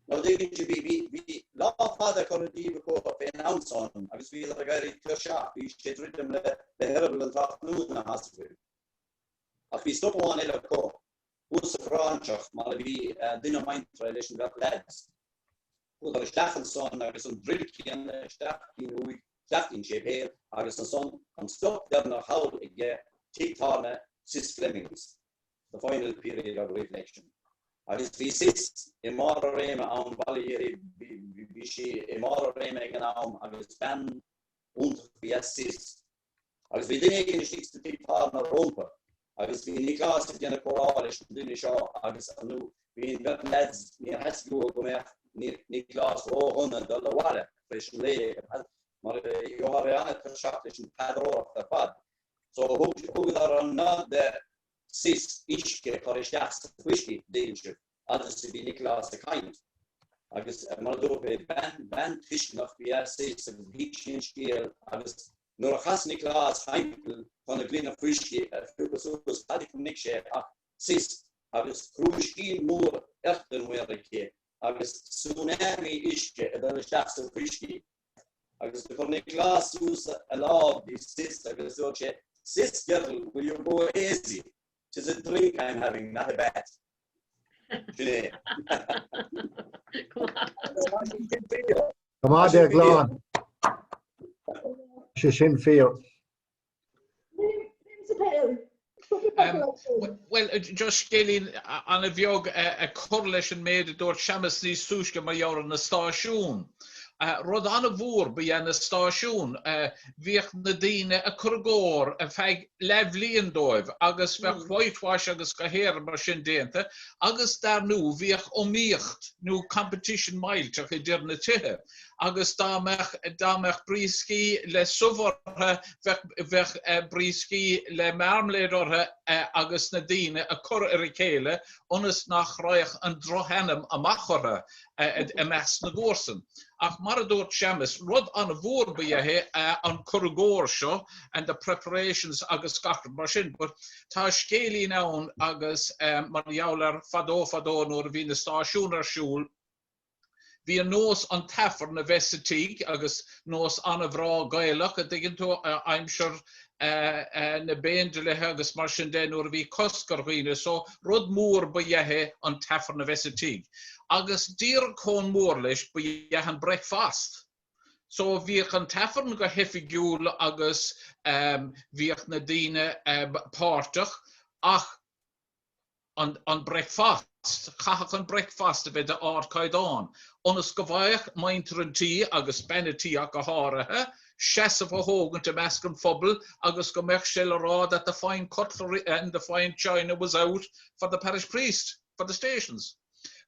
Now tuigeann sibh, bhí, bhí, bhí lá fada curtha díobh acu fén am san agus bhíodar ag éirí tuirseach, bhí sé druidim le, le heireaball an tráthnóna, tá a fhios agaibh. Ach bhí stop amháin eile acu, thuas sa Ghráinseach mar a bhí duine muinteartha leis an bheirt leaids. Chuadar isteach ansan agus an druil céanna isteach dtí'n uaigh, isteach dtí'n séipéal agus ansan an stop deireanach thall aige tigh tábhairne Sis Fleming's, the final period of reflection. Agus bhí Sis i mbarr a réime ann, bail ó Dhia uirthi, bhí sí i mbarr a réime ag an am agus bean iontach ba ea Sis. Agus bhí duine éigin istigh sa tigh tábhairne rómpa agus bhí Nioclás ag déanamh comhrá leis an duine seo agus ar ndú bhí an bheirt leaids níor theastaigh uathu go mbeadh Nioclás ródhona dul abhaile tar éis an lae mar gheofá bheith an-tuirseach leis an bpaidreoireacht ar fad. So thugadar an nod do Sis uisce a chur isteach sa fuiscí, dtuigeann sibh. Fhad is a bhí Nioclás ag caint, agus mar a dúirt mé, bean, bean tuisceanach ba ea Sis agus thuig sí an scéal agus nuair a chas Nioclás thimpeall chun a ghloine fuiscí a phiocadh suas, cad a chonaic sé ach Sis agus crúiscín mór earthenware aici agus tsunami uisce ag dul isteach sa bhfuiscí. Agus do chuir Nioclás suas a lámh dtí Sis agus dúirt sé, Sis girl, will you go aisy? 'Tis a drink I'm having, not a bath. Sin é. Go maith Déaglán. Sé sin fíor. Bhuel, just scéilín an-bheag ag cur leis an méid a dúirt Séamus níos túisce mar gheall ar na stáisiúin. Rud an-mhór ba ea na stáisiúin. Bhíodh na daoine ag cur i gcóir ar feadh leathbhliain dóibh agus bheadh whitewash agus go léir mar sin déanta agus dar ndú bhíodh iomaíocht nó competition millteach idir na tithe agus dá mbeadh dá mbeadh brioscaí le subh orthu bheadh bheadh brioscaí le marmalade orthu agus na daoine ag cur ar a chéile ionas nach raghadh an drochainm amach orthu. i measc na gcomharsan. Ach mar a dúirt Séamus, rud an-mhór ba ea é an cur i gcóir seo and the preparations agus gach rud mar sin. But tá scéilín ann agus mar gheall ar fadó fadó nuair a bhí na stáisiúin ar siúl, bhí an nós an tAifreann a bheith sa tigh agus nós an-bhreá Gaelach, a dtuigeann tú, aimsir na bPéindlíthe agus mar sin de nuair a bhí cosc ar dhaoine so rud mór ba ea é an tAifreann a bheith sa tigh. Agus díreach chomh mór leis ba ea an breicfeast. So bhíodh an tAifreann go hoifigiúil agus bhíodh na daoine páirteach ach an breicfeast, chaithfeadh an breicfeast a bheith d'ardchaighdeán, ionas go bhfaigheadh muintir an tí, agus bean a' tí ach go háirithe, seasamh a thógaint i measc an phobail agus go mbeadh sé le rá that the fine cutlery and the fine china was out for the parish priest, for the stations.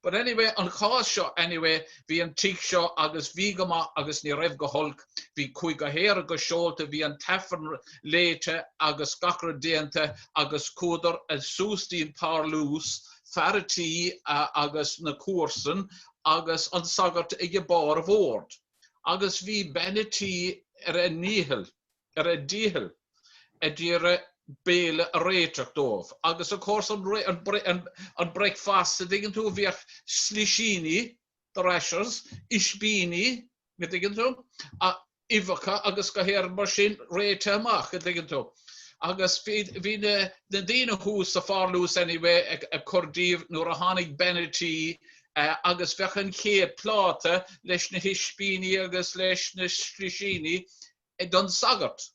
But anyway, an chás seo anyway, bhí an tigh seo agus bhí go maith agus ní raibh go holc, bhí chuaigh go haer go seolta, bhí an tAifreann léite agus gach rud déanta agus chuadar suas dtí'n parlús, fear a' tí agus na comharsain agus an sagart ag barr an bhoird. Agus bhí bean a' tí ar a ndícheall. ar a dícheall ag iarraidh béile a réiteach dóibh agus of course an an breicfeasta, a dtuigeann tú, bhíodh slisíní, the rashers, ispíní, a dtuigeann tú, uibheacha agus go léir mar sin réitithe amach, a dtuigeann tú. Agus bhí bhí na na daoine thuas sa pharlús anyway ag ag cur díobh nuair a tháinig bean a' tí agus bheadh an chéad pláta leis na hispíní agus leis na slisíní don sagart.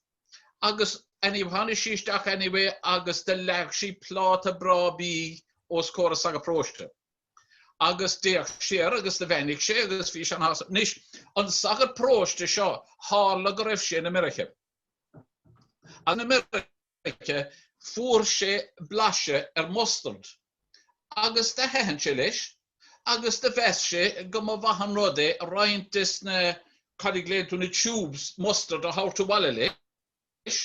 Agus anyway, tháinig sí isteach anyway agus do leag sí pláta breá bídh os comhair an sagart paróiste. Agus d'fhéach sé air agus do bheannaigh sé agus bhí sé an-sásta. Anois, an sagart paróiste seo, tharla go raibh sé in America. In America fuair sé blaiseadh ar mustard agus do thaitin sé leis agus do mheas sé go mba mhaith an rud é roinnt des na, cad a ghlaonn tú, na tubes mustard a thabhairt abhaile leis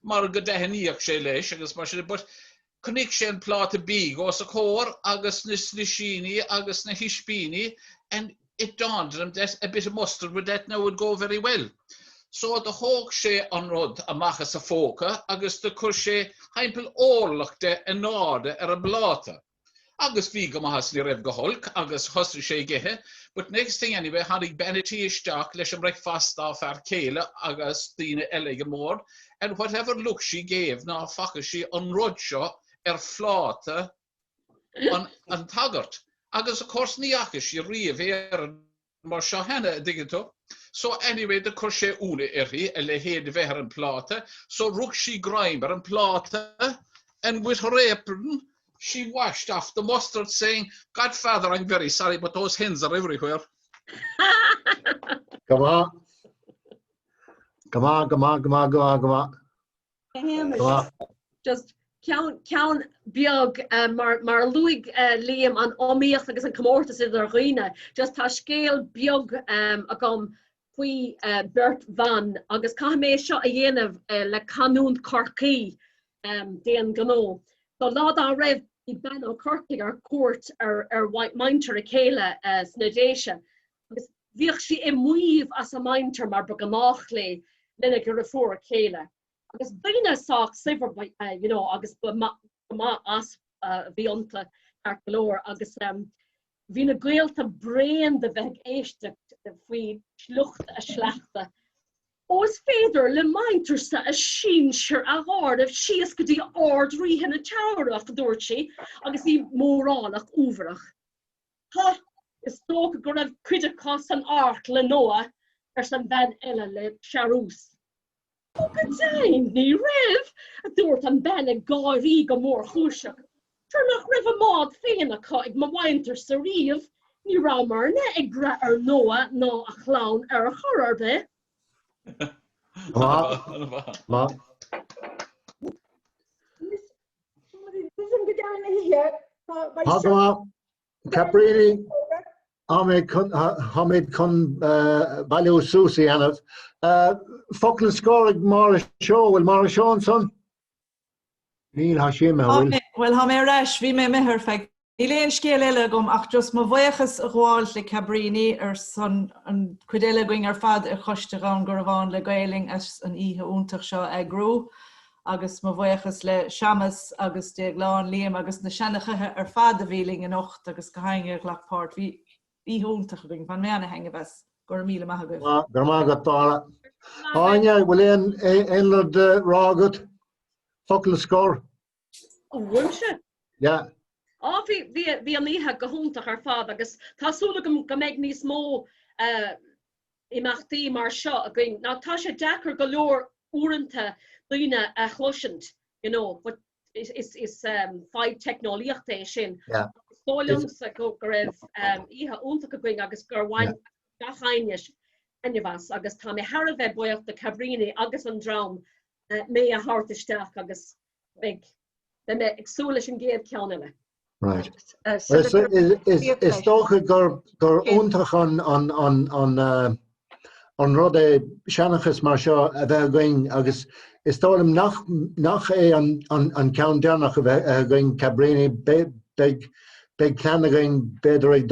mar go dtaitníodh sé leis agus mar sin de. But chonaic sé an pláta bídh os a chomhair agus na slisíní agus na hispíní and it dawned on him that a bit of mustard with that now would go very well. So do thóg sé an rud amach as a phóca agus do chuir sé thimpeall orlach de in airde ar an bpláta. Agus bhí go maith is ní raibh go holc agus thosaigh sé ag ithe, but next thing anyway tháinig bean a' tí isteach leis an mbreicfeasta dá fear céile agus daoine eile ag an mbord and whatever look she gave ná faca sí an rud seo ar phláta an an tsagairt. Agus of course ní fhaca sí riamh aon rud mar seo cheana, a dtuigeann tú. So anyway do chuir sé ionadh uirthi a leithéid a bheith ar an pláta, so rug sí greim ar an pláta and with her apron she washed off the mustard saying, Godfather I'm very sorry but those hens are everywhere. Go maith. Go maith, go maith, go maith, go maith, go maith. Just ceann ceann beag mar mar a luaigh Liam an iomaíocht agus an comórtas idir dhaoine, just tá scéal beag agam faoi beirt bhan agus caithfidh mé seo a dhéanamh le canúint Chorcaí d'aon ghnó. So lá dá raibh bhí bean ó Chorcaigh ar cuairt ar ar mhuintir a céile sna Déise agus bhíodh sí ag maíomh as a muintir mar ba ghnách léi lena deirfiúr céile. Agus daoine sách saibhir you know agus ba maith as a bhí iontu ceart go leor agus bhí na gaolta bréan de bheith ag éisteacht faoi shliocht a sleachta. Ó is féidir le muintirse a sinsir a áireamh síos go dtí Ard-Ríthe na Teamhrach, a dúirt sí agus í mórálach uaibhreach. Ha! Is dócha go raibh cuid acu san áirc le Noah, arsa an bhean eile le searús. Ó go deimhin ní raibh, a dúirt an bhean ag gáirí go mórchúiseach. Sure nach raibh a mbád féin acu ag mo mhuintirse riamh, ní rabhamarna ag brath ar Noah ná a chlann ar chor ar bith. Maith. Tá go maith. Cabríní, Táimid chun bailiú suas a dhéanamh. Focal scoir ag Máire Seó, bhfuil Máire Seó ansan? Níl, tá sí imithe, bhfuil? Bhuel, tá mé ar ais, bhí mé imithe ar feadh. Níl aon scéal eile agam ach just mo bhuíochas a ghabháil le Cabríní ar son an chuid eile againn ar fad ar Choiste Dhún Garbhán le Gaelainn as an oíche iontach seo a eagrú. Agus mo bhuíochas le Séamus agus Déaglán, Liam agus na seanchaithe ar fad a bhí linn anocht agus gach éinne a ghlac páirt. Bhí oíche iontach againn. Bhain mé ana-thaitneamh as. Go raibh míle maith agaibh. Go raibh maith agat, Máire. Áine, bhfuil aon aon rud le rá agat? Focal scoir? Ó, uaimse? Yeah. Á, bhí, bhí, bhí an oíche go hiontach ar fad agus tá súil agam go mbeidh níos mó eh, imeachtaí mar seo againn. Now tá sé deacair go leor uaireanta daoine a chloisint, you know, but is, is, is um, fadhb teicneolaíochta é sin. Yeah. Is dóigh liomsa go, go raibh um, oíche iontach againn agus gur bhain yeah. gach éinne taitneamh as agus tá mé thar a bheith buíoch do Cabríní agus an dream uh, mé a thabhairt isteach agus beidh beidh mé ag súil leis an gcéad ceann eile. Right. Is dócha gur gur iontach an an an an uh, an rud é seanchas mar seo a bheith againn agus is dóigh liom nach nach é an an an ceann deireanach a bheith againn Cabríní beidh beidh plean againn b'fhéidir ag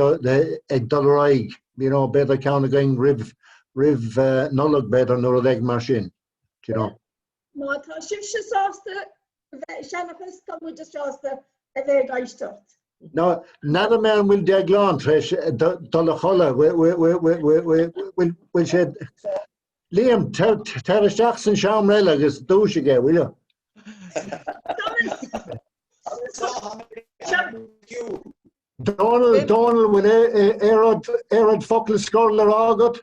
ag dul ar aghaidh you know, b'fhéidir ceann againn roimh roimh uh, Nollaig b'fhéidir nó rud éigin mar sin. You know. Má tá sibhse sásta bheith ag seanchas, tá muide sásta a bheith ag éisteacht. Now, n'fheadar mé an bhfuil Déaglán tar éis dul a chodladh, bhfuil sé... Liam, tar isteach san seomra eile agus dúisigh é, will you? Dónal, Dónal, bhfuil aon rud focal scoir le rá agat?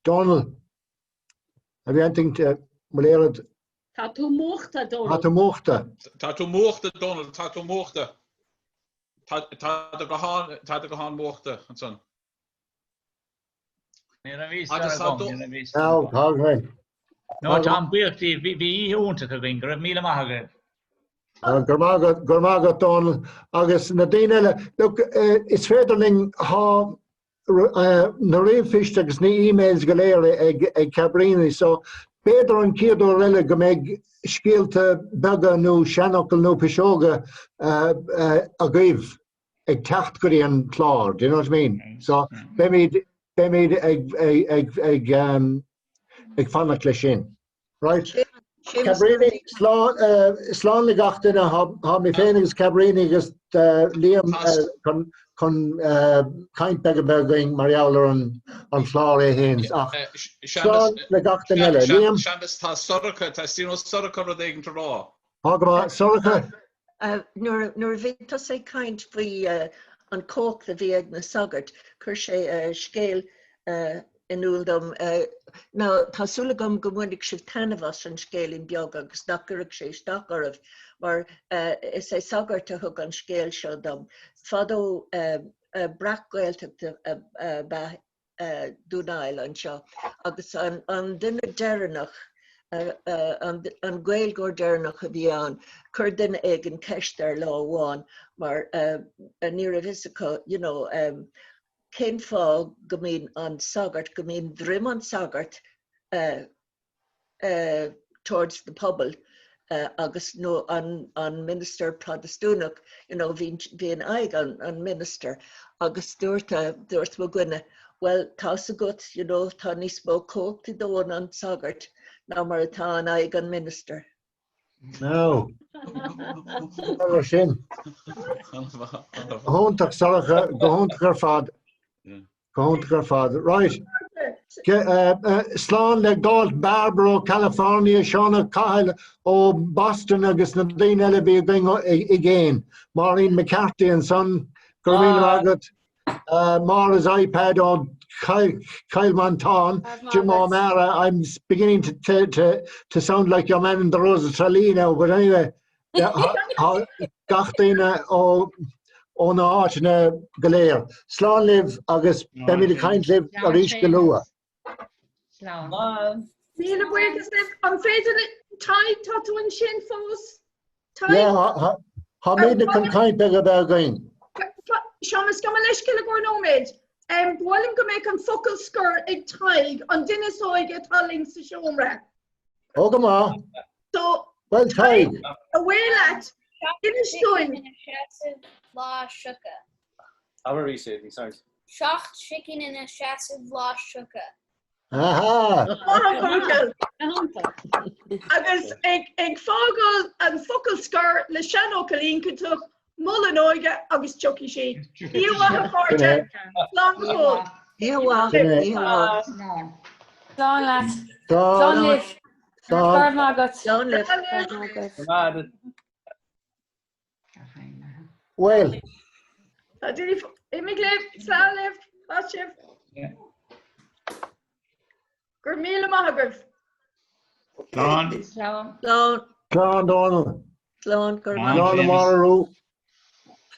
Dónal. Have you anything to, bhfuil aon rud? Tá tú múchta, Dónal. Tá tú múchta. Tá tú múchta, Dónal, tá tú múchta. Tá tá do ghuthán tá do ghuthán múchta ansan. Ní raibh fhios agam, ní raibh fhios agam. Tá tá. No, táim buíoch díbh, bhí bhí oíche iontach againn, go raibh míle maith agaibh. Go raibh maith agat, go raibh maith agat Dónal agus na daoine eile. Look, is féidir linn thá na ríomhphoist agus na emails go léir ag Cabríní so b'fhéidir an chéad uair eile go mbeidh scéalta beaga nó seanfhocail nó piseoga agaibh ag teacht go dtí an clár, do you know what I mean? So beimid beimid ag ag ag ag um, ag fanacht leis sin. Right. Cabríní, slán, slán le gach duine, tá mé féin agus Cabríní agus Liam chun chun caint beag a bheith againn mar gheall ar an an chlár é féin. Ach slán le gach duine eile. Liam? Séamus, tá Sorcha, tá Stephen Ó Sorcha rud éigin a rá. Tá go maith. Sorcha? Nuair a bhí tusa ag caint faoi an chumhacht a bhí ag na sagairt, chuir sé scéal in iúl dom. Now, tá súil agam go mbainfidh sibh taitneamh as an scéilín beag agus nach gcuirfidh sé isteach oraibh, mar is é sagart a thug an scéal seo dom. Fadó, breac-Ghaeltacht ab ea Dún Aill anseo agus an duine deireanach, an Gaeilgeoir deireanach a bhí ann, chuir duine éigin ceist air lá amháin mar ní raibh fhios acu, you know, cén fáth go mbíonn an sagart, go mbíonn droim an tsagairt towards the pobal agus nó an an minister Protastúnach you know bhí bhíonn aghaidh an an minister agus dúirt dúirt mo dhuine well tá's agat you know tá níos mó cumhacht i dtóin an tsagairt ná mar atá in aghaidh an minister. No. Mar sin. Go hiontach Sorcha, go hiontach ar fad. Go hiontach ar fad. Right. Slán le Galt Barber ó California, Seán Ó Cathail ó Boston agus na daoine eile a bhí againn i gcéin. Maureen McCarthy ansan, go raibh míle maith agat. Máire's iPad ó Chill Mhantáin, Jim O'Mara, I'm beginning to, to, to, to sound like your man in the Rose of Tralee now, but anyway, Gach duine ó na háiteanna go léir. Slán libh agus beimid ag caint libh arís go luath. Slán. Míle buíochas libh. An féidir le Tadhg, tá tú ansin fós? Tadhg? Yeah, táimid chun caint beag a bheith againn. Séamus, gabh mo leithscéal i gcomhair nóiméad. Ba mhaith liom go mbeadh an focal scoir ag Tadhg, an duine is óige atá linn sa seomra. Ó go maith. So, Well Tadhg. Away leat. Inis dúinn. Ina seasamh lá sioctha. Abair arís é, sorry. Seacht sicín ina seasamh lá sioctha. Aha! Agus ag fágáil an focal scoir le seanfhocal iontach, mol an óige agus tiocfaidh sí. Oíche mhaith a chairde. Slán go fóill. Oíche mhaith. Oíche mhaith. Slán leat. Slán libh. Go raibh maith agat. Slán libh. Well. Tá daoine imigh libh, slán libh, maith sibh. Go raibh míle maith agaibh. Slán. Slán. Slán. Slán Dónal. Slán go raibh maith. Slán a Mháire Rua.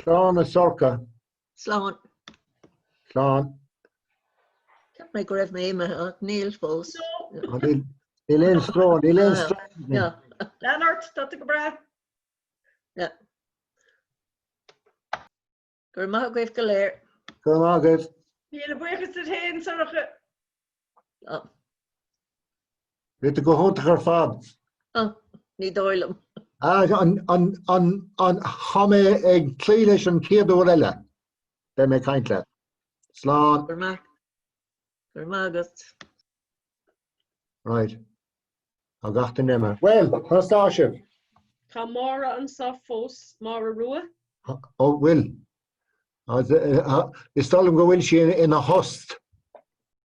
Slán a Sorcha. Slán. Slán. Cheap mé go raibh mé imithe ach níl fós. Níl aon stró, níl aon stró. Lean ort, tá tú go breá. Go raibh maith agaibh go léir. Go raibh maith agaibh. Míle buíochas duit féin, Sorcha. Bhí tú go hiontach ar fad. Ní dóigh liom. An Tá mé ag cloí leis an chéad uair eile. Beidh mé ag caint leat. Slán. Go raibh maith. Go raibh maith agat. Right. Tá gach duine imithe. Bhuel, conas tá sibh? Tá Máire anseo fós, Máire Rua. Ó, bhfuil. Is dóigh liom go bhfuil sí ina thost.